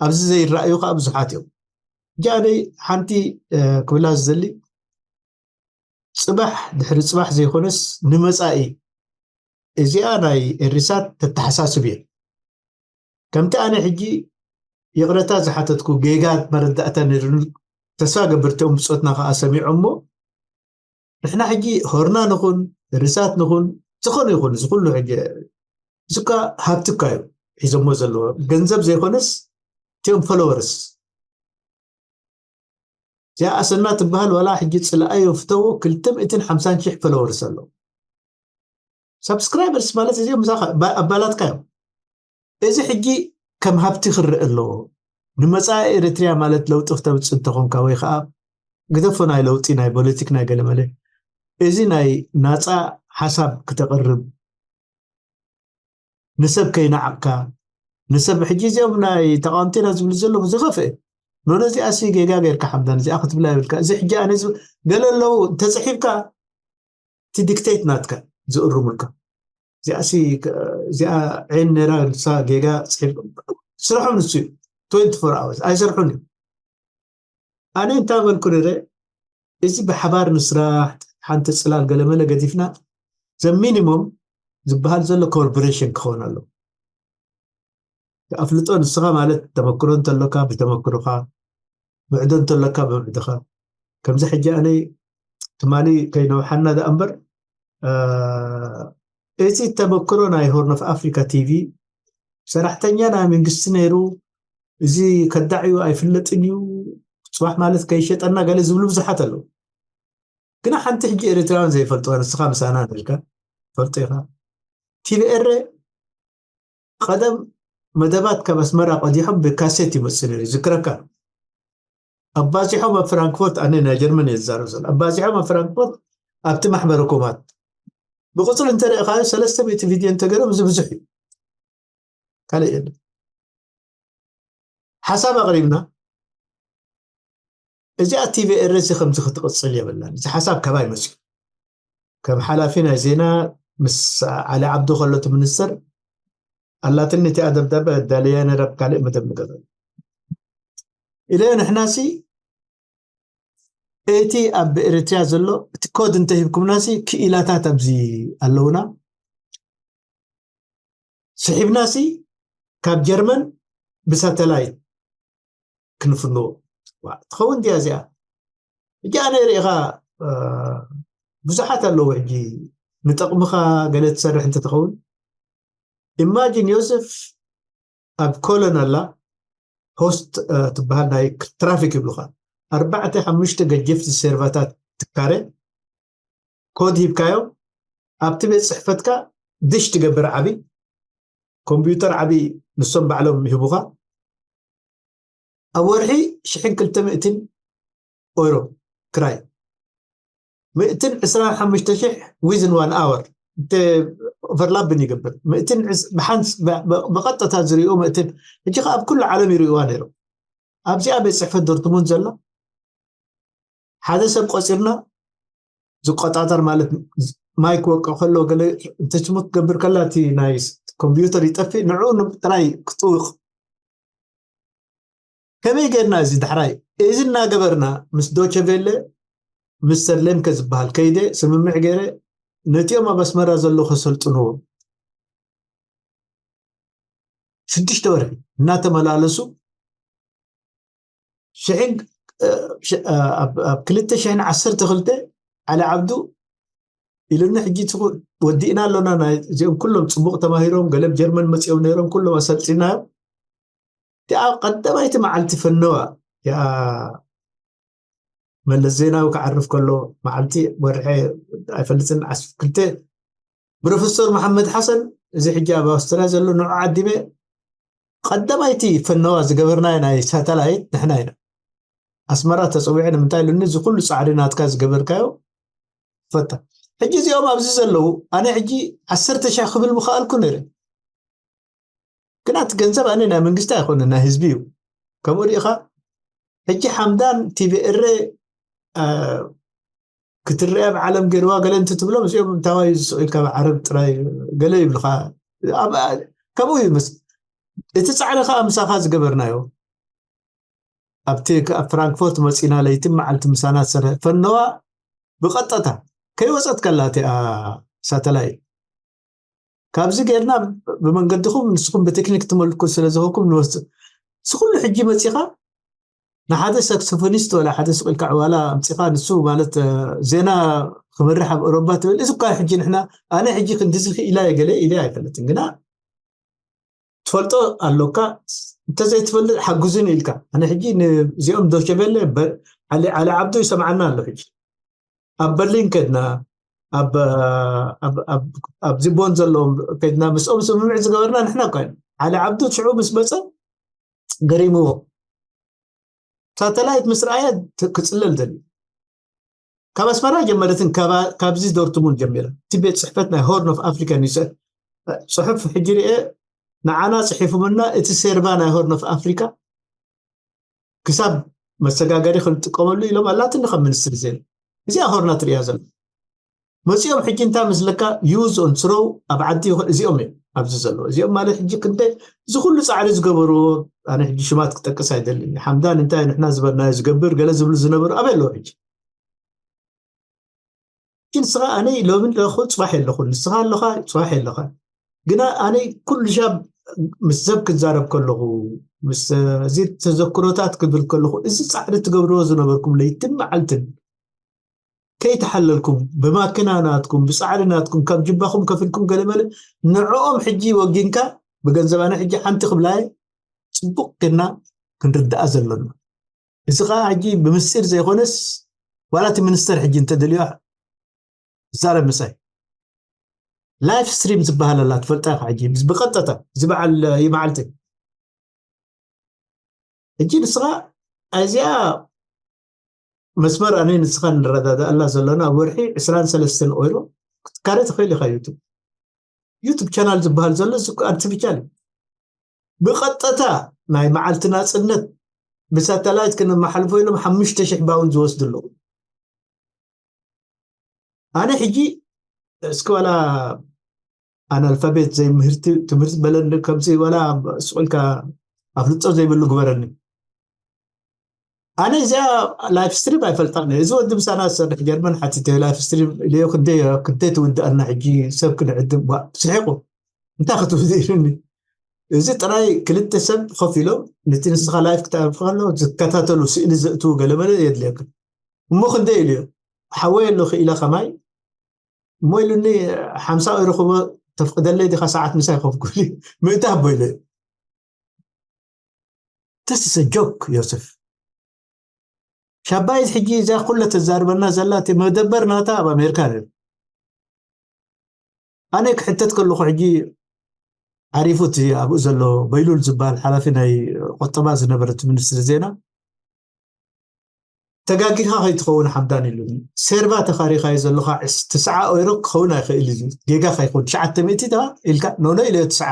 ኣብዚ ዘይረኣዩ ከዓ ብዙሓት እዮም እጃ ኣደይ ሓንቲ ክብላ ዝደሊ ፅባሕ ድሕሪ ፅባሕ ዘይኮነስ ንመፃኢ እዚኣ ናይ ኤሪሳት ተተሓሳስብ እየ ከምቲ ኣነ ሕጂ ይቕረታ ዝሓተትኩ ጌጋ መረዳእታ ነይሩኒ ተስፋ ገብር እቲኦም ብፆትና ከዓ ሰሚዖሞ ንሕና ሕጂ ሆርና ንኹን ርሳት ንኹን ዝኾነ ይኹን እዚ ኩሉ ሕጂ እዚ እኳ ሃብቲ እኳ እዩ ሒዞሞ ዘለዎ ገንዘብ ዘይኮነስ እቲኦም ፎሎወርስ እዚኣ ኣሰና ትበሃል ዋላ ሕጂ ፅልኣዮ ፍተዎ ክልተ ሚእትን ሓምሳን ሺሕ ፎሎወርስ ኣለዉ ሳብስክራይበርስ ማለት እዚኦም ምሳኻ ኣባላትካ እዮም እዚ ሕጂ ከም ሃብቲ ክረአ ኣለዎ ንመፃኢ ኤርትርያ ማለት ለውጢ ክተምፅእ እንተኾንካ ወይ ከዓ ግደፎ ናይ ለውጢ ናይ ፖለቲክ ናይ ገለመለ እዚ ናይ ናፃ ሓሳብ ክተቕርብ ንሰብ ከይናዓቕካ ንሰብ ሕጂ እዚኦም ናይ ተቃወምቲ ኢና ዝብሉ ዘለኹ ዝኸፍአ ኖኖ እዚኣ ሲ ጌጋ ጌርካ ሓምዳን እዚኣ ክትብላ ይብልካ እዚ ሕጂ ኣነ ገለ ኣለዉ እንተፅሒፍካ እቲ ዲክቴት ናትካ ዝእርሙልካ እዚኣሲ እዚኣ ዒን ነራ ንሳ ጌጋ ፅሒፍ ስርሖም ንሱ እዩ ትወንቲ ፎር ኣወርስ ኣይሰርሑን እዩ ኣነ እንታይ በልኩ ነረ እዚ ብሓባር ንስራሕ ሓንቲ ፅላል ገለመለ ገዲፍና ዘሚኒሞም ዝበሃል ዘሎ ኮርፖሬሽን ክኸውን ኣሎ ኣፍልጦ ንስኻ ማለት ተመክሮ እንተሎካ ብተመክሮኻ ምዕዶ እንተሎካ ብምዕድኻ ከምዚ ሕጂ ኣነይ ትማሊ ከይነውሓና ደኣ እምበር እቲ ተመክሮ ናይ ሆርን ኦፍ ኣፍሪካ ቲቪ ሰራሕተኛ ናይ መንግስቲ ነይሩ እዚ ከዳዕ እዩ ኣይፍለጥን እዩ ፅባሕ ማለት ከይሸጠና ገለ ዝብሉ ብዙሓት ኣለዉ ግና ሓንቲ ሕጂ ኤርትራውያን ዘይፈልጥዋ ንስኻ ምሳና ንልካ ፈልጦ ኢኻ ቲቪ ኤረ ቀደም መደባት ካብ ኣስመራ ቀዲሖም ብካሴት ይመጽእ ነይሩ ዝክረካ ኣባዚሖም ኣብ ፍራንክፎርት ኣነ ናይ ጀርመን እየ ዝዛረብ ዘሎ ኣባዚሖም ኣብ ፍራንክፎርት ኣብቲ ማሕበረ ኮማት ብቁፅሪ እንተሪእኻዮ ሰለስተ ሚእቲ ቪድዮ እንተገይሮም እዚ ብዙሕ እዩ ካልእ የለን ሓሳብ ኣቕሪብና እዚኣ ቲቪ ኤርሲ ከምዚ ክትቕፅል የብላን እዚ ሓሳብ ካባይ መፅዩ ከም ሓላፊ ናይ ዜና ምስ ዓሊ ዓብዱ ከሎ እቲ ሚኒስተር ኣላትኒ እቲኣ ደብዳበ ኣዳልያ ነይረ ኣብ ካልእ መደብ ንገበል ኢለ ንሕናሲ እቲ ኣብ ኤርትርያ ዘሎ እቲ ኮድ እንተሂብኩምናሲ ክኢላታት ኣብዚ ኣለውና ስሒብናሲ ካብ ጀርመን ብሳተላይት ክንፍንዎ ትኸውን ድያ እዚኣ ሕጂ ኣነ ርኢኻ ብዙሓት ኣለዉ። ሕጂ ንጠቕምኻ ገለ ትሰርሕ እንተትኸውን፣ ኢማጂን ዮሴፍ ኣብ ኮሎን ኣላ፣ ሆስት ትበሃል ናይ ትራፊክ ይብሉኻ። ኣርባዕተ ሓሙሽተ ገጀፍቲ ሴርቫታት ትካረ ኮድ ሂብካዮም፣ ኣብቲ ቤት ጽሕፈትካ ድሽ ትገብር ዓቢ ኮምፒውተር ዓቢ ንሶም ባዕሎም ይህቡኻ። ኣብ ወርሒ ሽሕን ክልተ ሚእትን ኦይሮ ክራይ፣ ሚእትን ዕስራን ሓሙሽተ ሽሕ ዊዝን ዋን ኣወር። እንተ ኦቨርላፕን ይገብር፣ ሚእትን ብሓንስ ብቐጥታ ዝሪኦ ሚእትን። ሕጂ ከ ኣብ ኩሉ ዓለም ይርእዋ ነይሮም። ኣብዚኣ ቤት ጽሕፈት ዶርትሙንድ ዘላ ሓደ ሰብ ቆጺርና ዝቆጣጠር፣ ማለት ማይክ ወቅዕ ከሎ ገለ እንተ ስሙት ክገብር ከላ እቲ ናይ ኮምፒውተር ይጠፍእ፣ ንዑ ጥራይ ክጥውቕ። ከመይ ጌርና እዚ ዳሕራይ እዚ እናገበርና ምስ ዶቸቬለ ምስ ሰርሌምከ ዝበሃል ከይደ ስምምዕ ገይረ ነቲኦም ኣብ ኣስመራ ዘለዉ ከሰልጥንዎም ሽዱሽተ ወርሒ እናተመላለሱ ሽሕን ኣብ ክልተ ሽሕን ዓሰርተ ክልተ ዓሊ ዓብዱ ኢሉኒ። ሕጂ ትኹ ወዲእና ኣሎና። እዚኦም ኩሎም ጽቡቕ ተማሂሮም ገለ ጀርመን መጺኦም ነይሮም፣ ኩሎም ኣሰልጢናዮም። እቲኣ ቀዳማይቲ መዓልቲ ፈነዋ እቲኣ መለስ ዜናዊ ክዓርፍ ከሎ መዓልቲ ወርሒ ኣይፈልጥን ዓሰርተ ክልተ ፕሮፌሰር መሓመድ ሓሰን፣ እዚ ሕጂ ኣብ ኣውስትራልያ ዘሎ ንዑ ዓዲመ ቀዳማይቲ ፈነዋ ዝገበርናዮ ናይ ሳተላይት ንሕና ኢና። ኣስመራ ተጸዊዐ ንምንታይ ኢሉኒ፣ እዚ ኩሉ ጻዕሪ ናትካ ዝገበርካዮ ፈታ። ሕጂ እዚኦም ኣብዚ ዘለዉ ኣነ ሕጂ ዓሰርተ ሺሕ ክብል ምኸኣልኩ ነይረ። ግና እቲ ገንዘብ ኣነ ናይ መንግስቲ ኣይኮነ ናይ ህዝቢ እዩ። ከምኡ ርኢኻ ሕጂ ሓምዳን ቲቪ ኤረ ክትረአ ኣብ ዓለም ገይርዋ ገለ እንትትብሎም እዚኦም እንታዋይ ዝስቕ ኢልካ ዓረብ ጥራይ ገለ ይብልኻ። ከምኡ እዩ ምስ እቲ ጻዕሪ ከዓ ምሳኻ ዝገበርናዮ ኣብቲ ኣብ ፍራንክፎርት መፂና ለይቲ መዓልቲ ምሳና ዝሰርሐ ፈነዋ ብቐጠታ ከይወፀት ከላ እቲኣ ሳተላይት ካብዚ ጌርና ብመንገድኹም ንስኹም ብቴክኒክ ትመልኩ ስለ ዝኾንኩም ንወስድ ስኩሉ ሕጂ መፂኻ ንሓደ ሳክሶፎኒስት ወላ ሓደ ስቕ ኢልካ ዕዋላ ኣምፂኻ ንሱ ማለት ዜና ክመርሕ ኣብ ኦሮባ ትብል እዚ እኳ ሕጂ ንሕና ኣነ ሕጂ ክንድዚ ክኢላ እየ ገለ ኢለ ኣይፈልጥን ግና ትፈልጦ ኣሎካ እንተዘይትፈልጥ ሓጉዝን ኢልካ ኣነ ሕጂ ንዚኦም ዶቸቤለ ዓሊ ዓብዱ ይሰምዓና ኣሎ ሕጂ ኣብ በርሊን ከድና ኣብዚ ቦን ዘለዎም ከድና ምስኦም ስምምዕ ዝገበርና ንሕና እኳ ዓሊ ዓብዱ ሽዑ ምስ መፀ ገሪምዎ ሳተላይት ምስ ረኣየ ክፅለል ደልዩ ካብ ኣስመራ ጀመረትን ካብዚ ዶርትሙንድ ጀሚረ እቲ ቤት ፅሕፈት ናይ ሆርን ኦፍ ኣፍሪካ ኒውስ ፅሑፍ ሕጂ ርኤ ንዓና ፅሒፉምና እቲ ሴርቫ ናይ ሆርን ኦፍ ኣፍሪካ ክሳብ መሰጋገሪ ክንጥቀመሉ ኢሎም ኣላትኒ ካብ ሚኒስትሪ ዜና እዚኣ ሆርና ትሪያ ዘሎ መፂኦም ሕጂ እንታይ ምስለካ use on throw ኣብ ዓዲ ይኹን እዚኦም እዮም ኣብዚ ዘለዉ እዚኦም ማለት ሕጂ ክንደ እዚ ኩሉ ፃዕሪ ዝገበርዎ ኣነ ሕጂ ሽማት ክጠቅስ ኣይደልን ሓምዳን እንታይ ንሕና ዝበልናዮ ዝገብር ገለ ዝብሉ ዝነበሩ ኣበይ ኣለዉ ሕጂ ግን ንስኻ ኣነ ሎሚ ኣለኹ ፅባሕ የለኹ ንስኻ ኣለኻ ፅባሕ የለኻ ግና ኣነ ኩሉ ሻብ ምስ ሰብ ክዛረብ ከለኹ ምስ እዚ ተዘክሮታት ክብል ከለኹ እዚ ፃዕሪ ትገብርዎ ዝነበርኩም ለይትን መዓልትን ከይተሓለልኩም ብማኪና ናትኩም ብፃዕሪ ናትኩም ካብ ጅባኹም ከፍልኩም ገለመለ ንዕኦም ሕጂ ወጊንካ ብገንዘብ ኣነ ሕጂ ሓንቲ ክብላየ ፅቡቅ ጌርና ክንርዳኣ ዘሎና እዚ ከዓ ሕጂ ብምስጢር ዘይኮነስ ዋላ እቲ ሚኒስተር ሕጂ እንተደልዮ ይዛረብ ምሳይ live stream ዝበሃል ኣላ ትፈልጣ ኢኻ ሕጂ ብቐጥታ እዚ በዓል ይመዓልቲ ሕጂ ንስኻ ኣዚኣ መስመር ኣነ ንስኻ ንረዳዳኣላ ዘለና ኣብ ወርሒ ዕስራን ሰለስተን ኦይሮ ክትካረ ትኽእል ኢኻ ዩቱብ ዩቱብ ቻናል ዝበሃል ዘሎ እዚ artificial እዩ ብቐጥታ ናይ መዓልቲ ናፅነት ብሳተላይት ክነመሓልፎ ኢሎም ሓሙሽተ ሽሕ ባውንድ ዝወስዱ ኣለዉ ኣነ ሕጂ እስኪ ዋላ ኣናልፋቤት ዘይምህርቲ ትምህርቲ በለኒ ከምዚ ዋላ ስቑልካ ኣፍልጦ ዘይብሉ ግበረኒ ኣነ እዚኣ live stream ኣይፈልጣን እዚ ወዲ ምሳና ዝሰርሕ ጀርመን ሓቲተ live stream ኢለዮ ክንደይ ክንደይ ትውድኣና ሕጂ ሰብ ክንዕድም ስሒቁ እንታይ ክትውድእ ኢሉኒ እዚ ጥራይ ክልተ ሰብ ኮፍ ኢሎም ነቲ ንስኻ live ክተዕርፍ ከሎ ዝከታተሉ ስእሊ ዘእትዉ ገለመለ የድልየካ እሞ ክንደይ ኢልዮ ሓወይ ኣሎ ክኢለ ከማይ እሞ ኢሉኒ፣ ሓምሳ ዩሮ ክቦ ተፍቅደለይ ዲኻ ሰዓት ምሳይ ኮፍ ክብል እዩ። ምእንቲ ኣቦ ኢለ። ተስሰ ጆክ ዮስፍ ሻባይት ሕጂ እዛ ኩለ ተዛርበና ዘላ እቲ መደበር ናታ ኣብ ኣሜሪካ ነይሩ። ኣነ ክሕተት ከለኹ ሕጂ ዓሪፉ እቲ ኣብኡ ዘሎ በይሉል ዝበሃል ሓላፊ ናይ ቆጠባ ዝነበረ እቲ ሚኒስትሪ ዜና ተጋጊኻ ከይትኸውን ሓምዳን ኢሉኒ። ሴርቫ ተኻሪኻዮ ዘለኻ ዕስ- ትስዓ ኦይሮ ክኸውን ኣይኽእል እዩ፣ ጌጋ ከይኮን ትሽዓተ ሚእቲ ደኣ ኢልካ ኖኖ ኢለዮ። ትስዓ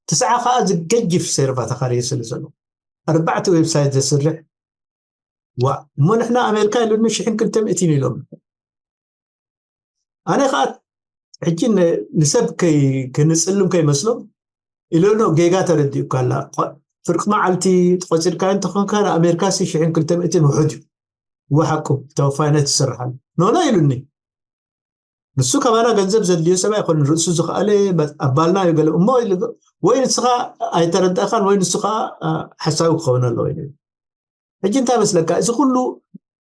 ትስዓ ከዓ ዝገጅፍ ሴርቫ ተኻሪየ ስለ ዘሎ ኣርባዕተ ዌብሳይት ዘስርሕ ዋ እሞ ንሕና ኣሜሪካ ኢሉኒ ሽሕን ክልተ ሚእትን ኢሎም። ኣነ ከዓ ሕጂ ን- ንሰብ ከይ- ክንፅልም ከይመስሎም ኢለኖ ጌጋ ተረዲኡካ ኣላ። ቆ- ፍርቂ መዓልቲ ተቆፂርካ እንተኾንካ ንኣሜሪካ ሲ ሽሕን ክልተ ሚእትን ውሑድ እዩ። እወ ሓቁ ተወፋይነት ይስርሓሉ ኖኖ ኢሉኒ። ንሱ ካባና ገንዘብ ዘድልዮ ሰብ ኣይኮነ ርእሱ ዝኸኣለ በ- ኣባልና እዩ ገለ እሞ ኢሉ ወይ ንስኻ ኣይተረዳእካን ወይ ንሱ ከዓ አ፣ ሓሳዊ ክኸውን ኣለዎ ኢሉ። ሕጂ እንታይ መስለካ እዚ ኩሉ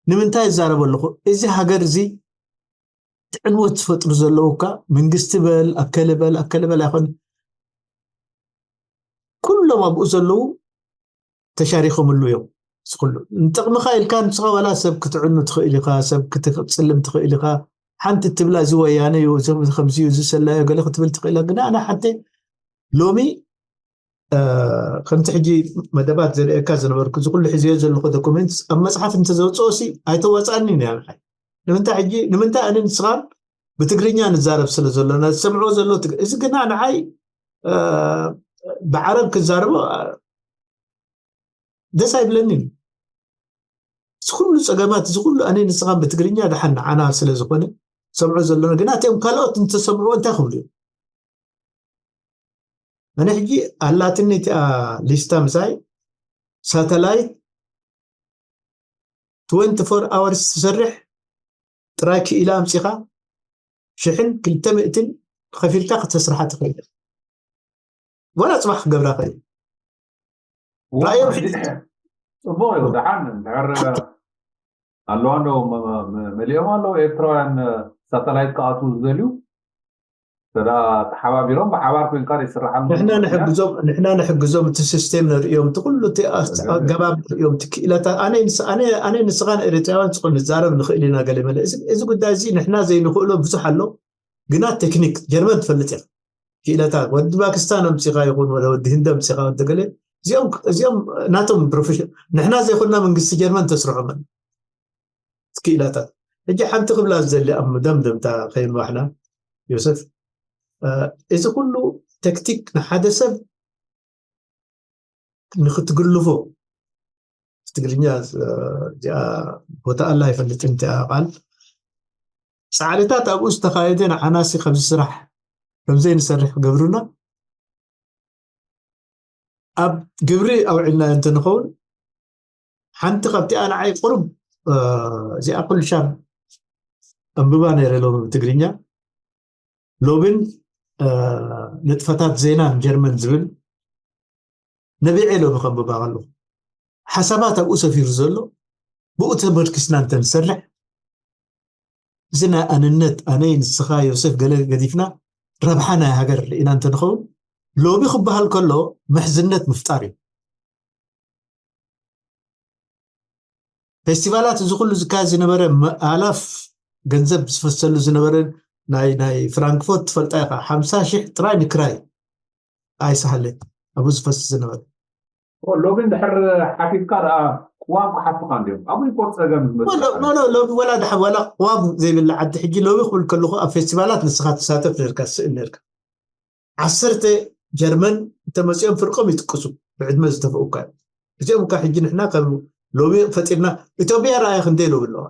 ንምንታይ ይዛረብ ኣለኹ? እዚ ሃገር እዚ ትዕንወት ዝፈጥሩ ዘለዉ እካ መንግስቲ በል ኣከለ በል ኣከለ በል ኣይኮን ኩሎም ኣብኡ ዘለዉ ተሻሪኾምሉ እዮም። እዚ ኩሉ ንጥቕምኻ ኢልካ ንስኻ ዋላ ሰብ ክትዕኑ ትኽእል ኢኻ፣ ሰብ ክትፅልም ትኽእል ኢኻ። ሓንቲ ትብላ እዚ ወያነ እዩ፣ እዚ ከምዚ እዩ፣ እዚ ሰላዮ ገለ ክትብል ትኽእል ኢኻ። ግን ኣነ ሓንቲ ሎሚ እ፣ ከምቲ ሕጂ መደባት ዘርእየካ ዝነበርኩ እዚ ኩሉ ሒዝዮ ዘለኹ ዶኩሜንት ኣብ መፅሓፍ እንተዘውፅኦ ሲ ኣይተዋፃእኒ ንያ ንዓይ ንምንታይ ሕጂ ንምንታይ ኣነ ንስኻን ብትግርኛ ንዛረብ ስለ ዘሎና ዝሰምዕዎ ዘሎ ትግ- እዚ ግና ንዓይ እ፣ ብዓረብ ክዛረቦ እ፣ ደስ ኣይብለኒን። እዚ ኩሉ ፀገማት እዚ ኩሉ ኣነ ንስኻን ብትግርኛ ደሓን ንዓና ስለ ዝኾነ ሰምዖ ዘለና ግና እቲኦም ካልኦት እንተሰምዕዎ እንታይ ክብሉ እዮም? ኣነ ሕጂ ኣላትኒ እቲኣ ሊስታ ምሳይ ሳተላይት ትወንቲ ፎር ኣወርስ ትሰርሕ ጥራይ ክኢላ ኣምፂኻ ሽሕን ክልተ ሚእትን ከፊልካ ክተስርሓ ትኽእል ኢኻ። ዋላ ፅባሕ ክገብራ ኽእል ራእዮም ሕጂ ፅቡቅ እዩ። ደሓን እንድሕር ኣለዋ ዶ መሊኦም ኣለዉ ኤርትራውያን ሳተላይት ክኣትዉ ዝደልዩ ተዳ ተሓባቢሮም ብሓባር ኮይንካ ይስርሓሉ። ንሕና ንሕግዞም ንሕና ንሕግዞም እቲ ሲስቴም ንርእዮም እቲ ኩሉ እቲ ኣገባብ ንርእዮም እቲ ክኢላታት ኣነ ኣነ ንስኻን ኤርትራውያን ጽቁ ንዛረብ ንኽእል ኢና ገለ መለ እዚ ጉዳይ እዚ ንሕና ዘይንኽእሎ ብዙሕ ኣሎ። ግና ቴክኒክ ጀርመን ትፈልጥ ኢኻ። ክኢላታት ወዲ ፓኪስታን ኣምጺኻ ይኹን ወደ ወዲ ህንድ ኣምጺኻ ወዲ ገለ እዚኦም እዚኦም ናቶም ፕሮፌሽን ንሕና ዘይኮንና መንግስቲ ጀርመን ተስርሖም ክኢላታት። ሕጂ ሓንቲ ክብላ ዝደሊ ኣብ ደምደምታ ከይንባሕና ዮሰፍ፣ እዚ ኩሉ ተክቲክ ንሓደ ሰብ ንክትግልፎ ትግርኛ እዚኣ ቦታ ኣላ ኣይፈልጥን እቲኣ ቃል ፃዕርታት ኣብኡ ዝተኻየደ ንዓናሲ ከምዚ ስራሕ ከምዘይ ንሰርሕ ክገብሩና ኣብ ግብሪ ኣውዒልና እንተንኸውን ሓንቲ ካብቲኣ ንዓይ ቁሩብ እዚኣ ኩሉ ሻብ ኣንብባ ነይረ ሎሚ ብትግርኛ ሎብን ንጥፈታት ዜናን ጀርመን ዝብል ነቢዐ ሎሚ ከንብባ ከለኹ ሓሳባት ኣብኡ ሰፊሩ ዘሎ ብኡ ተመርኪስና እንተንሰርሕ እዚ ናይ ኣንነት ኣነይ ንስኻ ዮሴፍ ገለ ገዲፍና ረብሓ ናይ ሃገር ርኢና እንተንኸውን ሎሚ ክበሃል ከሎ ምሕዝነት ምፍጣር እዩ። ፌስቲቫላት እዚ ኩሉ ዝካየድ ዝነበረ ኣላፍ ገንዘብ ዝፈሰሉ ዝነበረ ናይ ናይ ፍራንክፎርት ትፈልጣ ኢኻ ሓምሳ ሺሕ ጥራይ ንክራይ ኣይሰሃለ ኣብኡ ዝፈስ ዝነበረ ሎሚ እንድሕር ሓቲትካ ደኣ ቅዋም ክሓቱካ እንዲዮም ኣብኡ ይኮር ፀገም ዝመፅእ ሎሚ ወላ ደሓ ወላ ቅዋም ዘይብላ ዓዲ ሕጂ ሎሚ ክብል ከለኹ ኣብ ፌስቲቫላት ንስኻ ትሳተፍ ነርካ ትስእል ነርካ ዓሰርተ ጀርመን እንተመፂኦም ፍርቆም ይጥቅሱ ብዕድመ ዝተፈኡካ እዮም እዚኦም እካ ሕጂ ንሕና ከም ሎሚ ፈጢርና ኢትዮጵያ ረኣየ ክንደይ ሎሚ ኣለዋ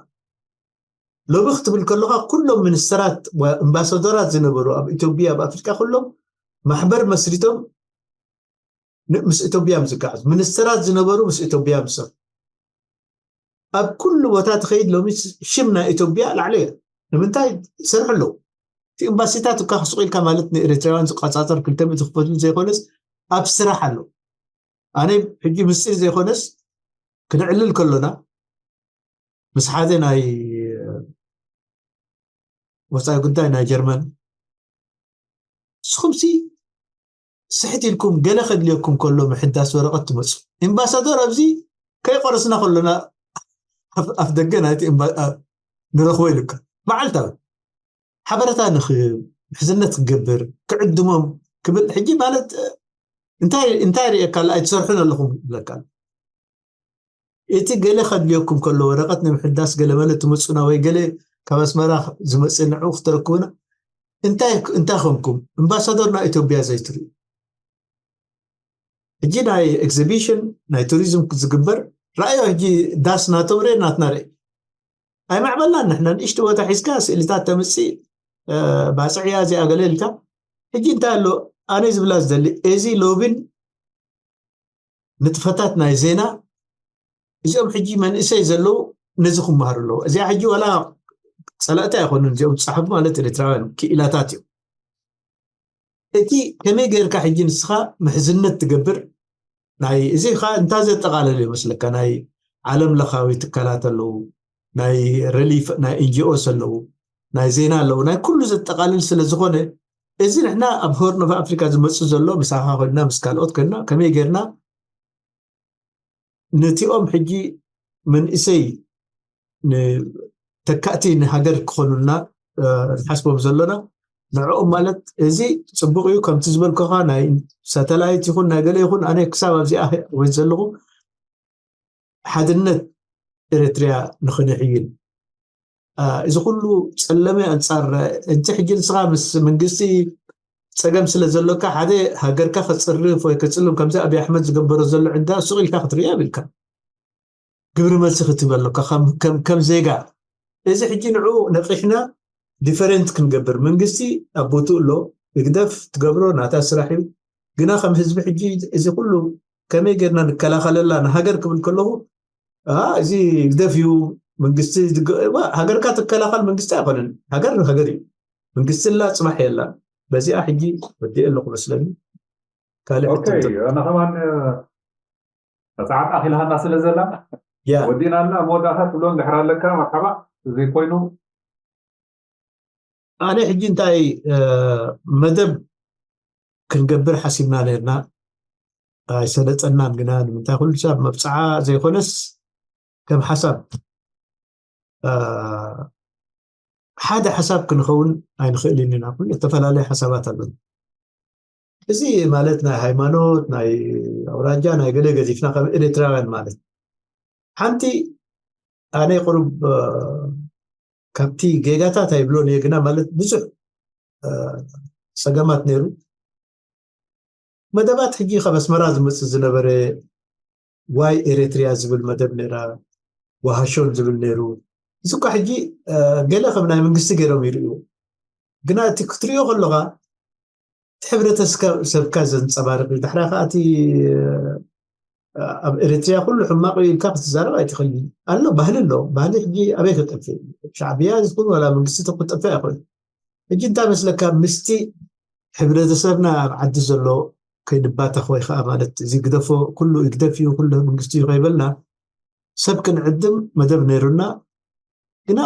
ሎሚ ክትብል ከለካ ኩሎም ሚኒስተራት ኣምባሳደራት ዝነበሩ ኣብ ኢትዮጵያ ኣብ ኣፍሪካ ኩሎም ማሕበር መስሪቶም ምስ ኢትዮጵያ ምስ ዝጋዓዙ ሚኒስተራት ዝነበሩ ምስ ኢትዮጵያ ምስ ኣብ ኩሉ ቦታ ትኸይድ ሎሚ ሽም ናይ ኢትዮጵያ ላዕሊ እያ ንምንታይ ይሰርሑ ኣለዉ እቲ ኤምባሲታት እኳ ክስቑ ኢልካ ማለት ንኤርትራውያን ዝቆፃፀር ክልተ ሚእቲ ክፈትሉ ዘይኮነስ ኣብ ስራሕ ኣሎ ኣነ ሕጂ ምስጢር ዘይኮነስ ክነዕልል ከሎና ምስ ሓደ ናይ ወፃኢ ጉዳይ ናይ ጀርመን፣ ንስኹምሲ ስሕት ኢልኩም ገለ ከድልየኩም ከሎ ምሕዳስ ወረቐት ትመፁ። ኤምባሳዶር ኣብዚ ከይቆረስና ከሎና ኣፍ ደገ ናይቲ ንረኽቦ ኢሉካ። መዓልታዊ ሓበረታ ንኽህብ፣ ምሕዝነት ክገብር፣ ክዕድሞም ክብል ሕጂ ማለት እንታይ እንታይ ርእየካ ኣላ ኣይትሰርሑን ኣለኹም ይብለካ። እቲ ገለ ከድልየኩም ከሎ ወረቐት ንምሕዳስ ገለ መለ ትመፁና ወይ ገለ ካብ ኣስመራ ዝመፅእ ንዑ ክትረክቡና እንታይ እንታይ ኮንኩም? ኣምባሳዶር ናይ ኢትዮጵያ ዘይትርእዩ? ሕጂ ናይ ኤግዚቢሽን ናይ ቱሪዝም ዝግበር ራእዮ ሕጂ ዳስ ናቶም ርእ ናትና ርእ ኣይማዕበልናን። ንሕና ንእሽቲ ቦታ ሒዝካ ስእልታት ተምፅእ ባፅዕያ እዚኣ ገለ ኢልካ ሕጂ እንታይ ኣሎ ኣነ ዝብላ ዝደሊ እዚ ሎቢን ንጥፈታት ናይ ዜና እዚኦም ሕጂ መንእሰይ ዘለዉ ነዚ ክመሃሩ ኣለዎ። እዚኣ ሕጂ ዋላ ፀላእቲ ኣይኮኑን እዚኦም ዝፀሓፉ ማለት ኤርትራውያን ክኢላታት እዮም። እቲ ከመይ ገይርካ ሕጂ ንስኻ ምሕዝነት ትገብር ናይ እዚ ካ እንታይ ዘጠቓለል ይመስለካ? ናይ ዓለም ለኻዊ ትካላት ኣለዉ፣ ናይ ሪሊፍ ናይ ኤንጂኦስ ኣለዉ፣ ናይ ዜና ኣለዉ፣ ናይ ኩሉ ዘጠቓልል ስለ ዝኾነ እዚ ንሕና ኣብ ሆርን ኦፍ ኣፍሪካ ዝመፅእ ዘሎ ምሳኻ ኮይንና ምስ ካልኦት ኮይንና ከመይ ገይርና ነቲኦም ሕጂ መንእሰይ ተካእቲ ንሃገር ክኾኑና ንሓስቦም ዘለና ንዕኦም ማለት እዚ ፅቡቅ እዩ። ከምቲ ዝበልኩኻ ናይ ሳተላይት ይኹን ናይ ገለ ይኹን ኣነ ክሳብ ኣብዚኣ ወይ ዘለኹ ሓድነት ኤርትርያ ንኽንሕይል እዚ ኩሉ ጸለመ ኣንጻር እንቲ ሕጂ ንስኻ ምስ መንግስቲ ጸገም ስለ ዘሎካ ሓደ ሃገርካ ከጽርፍ ወይ ከጽልም ከምዚ ኣብይ ኣሕመድ ዝገበሮ ዘሎ ዕዳ ሱቕ ኢልካ ክትርእዮ የብልካ። ግብሪ መልሲ ክትህብ ኣሎካ ከም ዜጋ። እዚ ሕጂ ንዑ ነቒሕና ዲፈረንት ክንገብር መንግስቲ ኣብ ቦትኡ ኣሎ። ህግደፍ ትገብሮ ናታ ስራሕ እዩ። ግና ከም ህዝቢ ሕጂ እዚ ኩሉ ከመይ ጌርና ንከላኸለላ ንሃገር ክብል ከለኹ እዚ ህግደፍ እዩ መንግስቲ ሃገርካ ትከላኸል መንግስቲ ኣይኮነን። ሃገር ንሃገር እዩ። መንግስቲ ላ ፅባሕ የላ። በዚኣ ሕጂ ወዲኤ ኣለኹ መስለኒ። ካልእ ሕቶ ኣነ ከማን ሰዓት ኣኺልሃና ስለ ዘላ ወዲእና ኣላ። መወዳእታ ትብሎ እንድሕር ኣለካ መርሓባ። እዚ ኮይኑ ኣነ ሕጂ እንታይ መደብ ክንገብር ሓሲብና ነርና ኣይሰለጠናን ግና ንምንታይ ኩሉ ሰብ መብፅዓ ዘይኮነስ ከም ሓሳብ ሓደ ሓሳብ ክንኸውን ኣይንኽእልን ኢና። ኩሉ ዝተፈላለዩ ሓሳባት ኣለዉ። እዚ ማለት ናይ ሃይማኖት ናይ ኣውራጃ ናይ ገለ ገዚፍና ከም ኤርትራውያን ማለት ሓንቲ ኣነ ቁሩብ ካብቲ ጌጋታት ኣይብሎን እየ ግና ማለት ብዙሕ ፀገማት ነይሩ። መደባት ሕጂ ካብ ኣስመራ ዝመፅእ ዝነበረ ዋይ ኤርትርያ ዝብል መደብ ነራ ዋሃሾን ዝብል ነይሩ። እዚ እኳ ሕጂ ገለ ከም ናይ መንግስቲ ገይሮም ይርእዩ። ግና እቲ ክትሪኦ ከለኻ እቲ ሕብረተሰብካ ዘንፀባርቅ እዩ። ዳሕራ ከዓ እቲ ኣብ ኤርትርያ ኩሉ ሕማቅ እዩ ኢልካ ክትዛረብ ኣይትኽእል። ኣሎ ባህሊ ኣሎ። ባህሊ ሕጂ ኣበይ ክጠፍእ? ሻዕብያ ዝኹን ዋላ መንግስቲ ክጠፍእ ኣይኽእል። ሕጂ እንታይ መስለካ ምስቲ ሕብረተሰብና ኣብ ዓዲ ዘሎ ከይንባተኽ ወይ ከዓ ማለት እዚ ግደፎ ኩሉ ይግደፍ እዩ ኩሉ መንግስቲ እዩ ከይበልና ሰብ ክንዕድም መደብ ነይሩና። ግና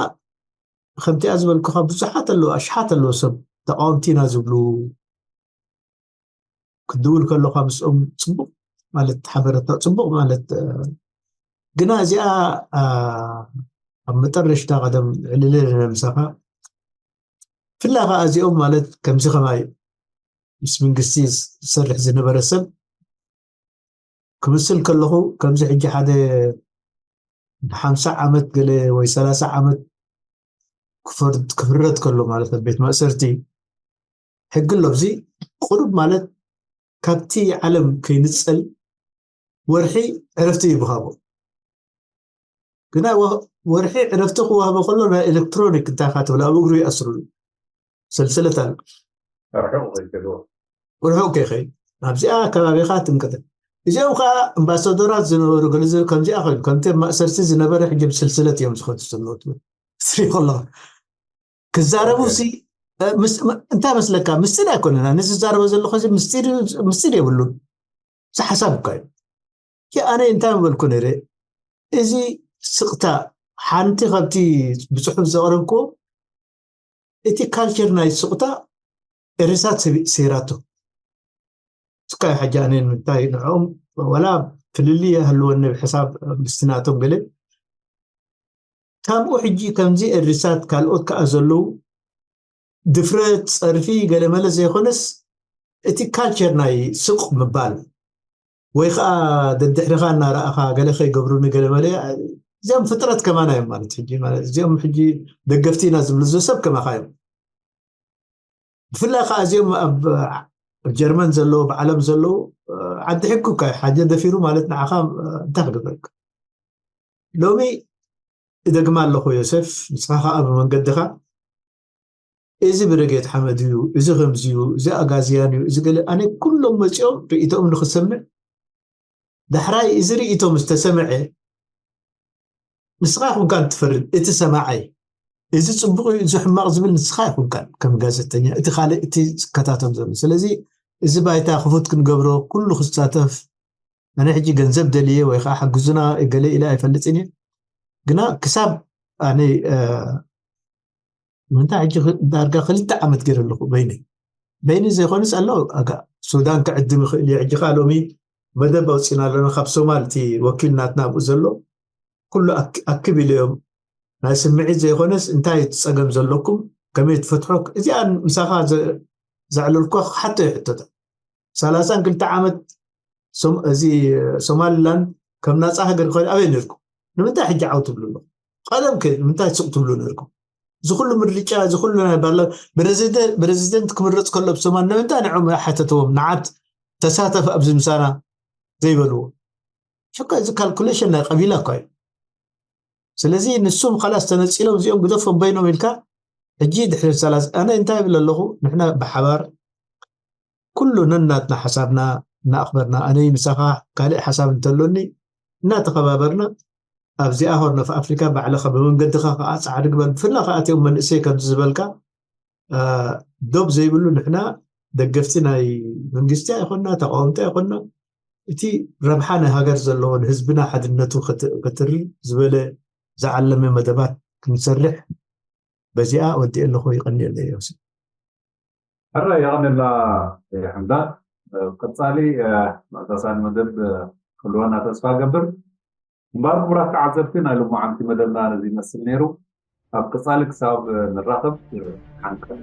ከምቲኣ ዝበልኩኻ ብዙሓት ኣለዉ ኣሽሓት ኣለዉ ሰብ ተቃወምቲ ኢና ዝብሉ ክድውል ከለካ ምስኦም ፅቡቅ ማለት ሓበረታ ፅቡቅ ማለት ግና እዚኣ ኣብ መጠረሽታ ቀደም ዕልልል ምሳኻ ፍላ ከዓ እዚኦም ማለት ከምዚ ከማይ ምስ መንግስቲ ዝሰርሕ ዝነበረ ሰብ ክምስል ከለኹ ከምዚ ሕጂ ሓደ ሓምሳ ዓመት ገለ ወይ ሰላሳ ዓመት ክፍረድ ከሎ ማለት ኣብ ቤት ማእሰርቲ ሕጊ ኣሎ። እዚ ቁሩብ ማለት ካብቲ ዓለም ከይንፀል ወርሒ ዕረፍቲ ይብሃቦ። ግና ወርሒ ዕረፍቲ ክወሃቦ ከሎ ናይ ኤሌክትሮኒክ እንታይ ካ ትብል ኣብ እግሩ ይኣስሩሉ ሰልሰለት ኣሎ። ርሑቕ ከይከድዎ። ርሑቕ ከይኸይድ ናብዚኣ ከባቢኻ ትንቅጥል። እዚኦም ከዓ ኣምባሳደራት ዝነበሩ ገለ ከምዚኣ ኮይኑ ከምቲ ኣብ ማእሰርቲ ዝነበረ ሕጂ ብስልስለት እዮም ዝኸዱ ዘለዉ ትብል ትርኢ ከለኻ ክዛረቡ ሲ እንታይ መስለካ ምስጢር ኣይኮነን ኣነ ዝዛረበ ዘለኹ ምስጢር የብሉን እዚ ሓሳብ እኳ እዩ ኣነ እንታይ ምበልኩ ነይረ እዚ ስቕታ ሓንቲ ካብቲ ብፅሑፍ ዘቕረብክዎ እቲ ካልቸር ናይ ስቕታ ኤርሳት ሰይራቶ። እስካ ሕጂ ኣነ ንምንታይ ንዕኦም፣ ወላ ፍልልይ ይህልወኒ ብሕሳብ ምስቲናቶም ገለ፣ ካብኡ ሕጂ ከምዚ ኤርሳት ካልኦት ከዓ ዘለዉ ድፍረት፣ ጸርፊ፣ ገለመለ ዘይኮነስ፣ እቲ ካልቸር ናይ ስቕ ምባል ወይ ከዓ ደድሕርኻ እናረኣኻ ገለ ከይገብሩኒ ገለመለ፣ እዚኦም ፍጥረት ከማና እዮም ማለት ሕጂ ማለት እዚኦም ሕጂ ደገፍቲ ኢና ዝብሉ ዘሎ ሰብ ከማኻ እዮም። ብፍላይ ከዓ እዚኦም ኣብ ጀርመን ዘለዉ ብዓለም ዘለዉ፣ ዓዲ ሕጊ እኳ እዩ። ሓደ ደፊሩ ማለት ንዓኻ እንታይ ክገብረካ? ሎሚ እደግማ ኣለኹ ዮሴፍ፣ ንስኻ ከዓ ብመንገድኻ እዚ ብረጌድ ሓመድ እዩ፣ እዚ ከምዚ እዩ፣ እዚ ኣጋዝያን እዩ፣ እዚ ገለ ኣነ፣ ኩሎም መፂኦም ርእይቶኦም ንክሰምዕ፣ ዳሕራይ እዚ ርእይቶ ምስ ተሰምዐ ንስኻ ይኹንካ ትፈርድ፣ እቲ ሰማዓይ እዚ ፅቡቕ እዩ፣ እዚ ሕማቕ ዝብል ንስኻ ይኹንካ ከም ጋዜጠኛ፣ እቲ ካልእ እቲ ዝከታተል ዘሎ። ስለዚ እዚ ባይታ ክፉት ክንገብሮ፣ ኩሉ ክሳተፍ። ኣነ ሕጂ ገንዘብ ደልየ ወይ ከዓ ሓግዙና ገለ ኢለ ኣይፈልጥን እየ። ግና ክሳብ ኣነ፣ እ፣ ምንታይ ሕጂ ክ- ዳርጋ ክልተ ዓመት ገይረ ኣለኹ በይነይ። በይነይ ዘይኮነስ ኣሎ ኣጋ ሱዳን ክዕድም ይኽእል እየ። ሕጂ ከዓ ሎሚ መደብ ኣውፂና ኣለና ካብ ሶማል፣ እቲ ወኪል ናትና ኣብኡ ዘሎ ኩሉ ኣክ- ኣክብ ኢለዮም። ናይ ስምዒት ዘይኮነስ እንታይ እቲ ፀገም ዘለኩም፣ ከመይ ትፈትሖ፣ እዚኣን ምሳኻ ዘ- ዘዕለልኳ ክሓቶ ይሕቶታ። ሰላሳን ክልተ ዓመት ሶም- እዚ ሶማሊላንድ ከም ናፃ ሃገር ኮይኑ ኣበይ ነርኩም? ንምንታይ ሕጂ ዓው ትብሉ ኣለኹም? ቀደም ከ ንምንታይ ስቕ ትብሉ ነርኩም? እዚ ኩሉ ምርጫ፣ እዚ ኩሉ ናይ ባላ ፕረዚደንት ክምረፅ ከሎ ኣብ ሶማል ንምንታይ ንዕኦም ሓተተዎም? ንዓት ተሳተፍ ኣብዚ ምሳና ዘይበልዎ? ሽካ እዚ ካልኩሌሽን ናይ ቀቢላ እኳ እዩ። ስለዚ ንሱም ካላስ ተነፂሎም እዚኦም ግደፎም በይኖም ኢልካ ሕጂ ድሕሪ ሰላሳ ኣነ እንታይ ይብል ኣለኹ? ንሕና ብሓባር ኩሉ ነናትና ሓሳብና እናኣኽበርና፣ ኣነይ ምሳኻ ካልእ ሓሳብ እንተሎኒ እናተኸባበርና፣ ኣብዚኣ ሆርን ኦፍ ኣፍሪካ ባዕልኻ ብመንገድኻ ከዓ ፃዕሪ ግበር። ብፍላ ከኣትዮም መንእሰይ ከምዚ ዝበልካ፣ እ፣ ዶብ ዘይብሉ ንሕና ደገፍቲ ናይ መንግስቲ ኣይኮንና፣ ተቃወምቲ ኣይኮንና። እቲ ረብሓ ናይ ሃገር ዘለዎ ንህዝብና ሓድነቱ ክት- ክትሪ ዝበለ ዝዓለመ መደባት ክንሰርሕ በዚኣ ወዲኤ ኣለኹ። ይቐንየለይ ዮሴፍ። ሕራይ የቐንየልና ሓምዳ። ቀፃሊ መእሳሳኒ መደብ ክህልወና ተስፋ ገብር። እምበኣር ክቡራት ተዓዘብቲ ናይ ሎማዓንቲ መደብና ነዚ ይመስል ነይሩ። ኣብ ቀፃሊ ክሳብ ንራኸብ ሓንቀን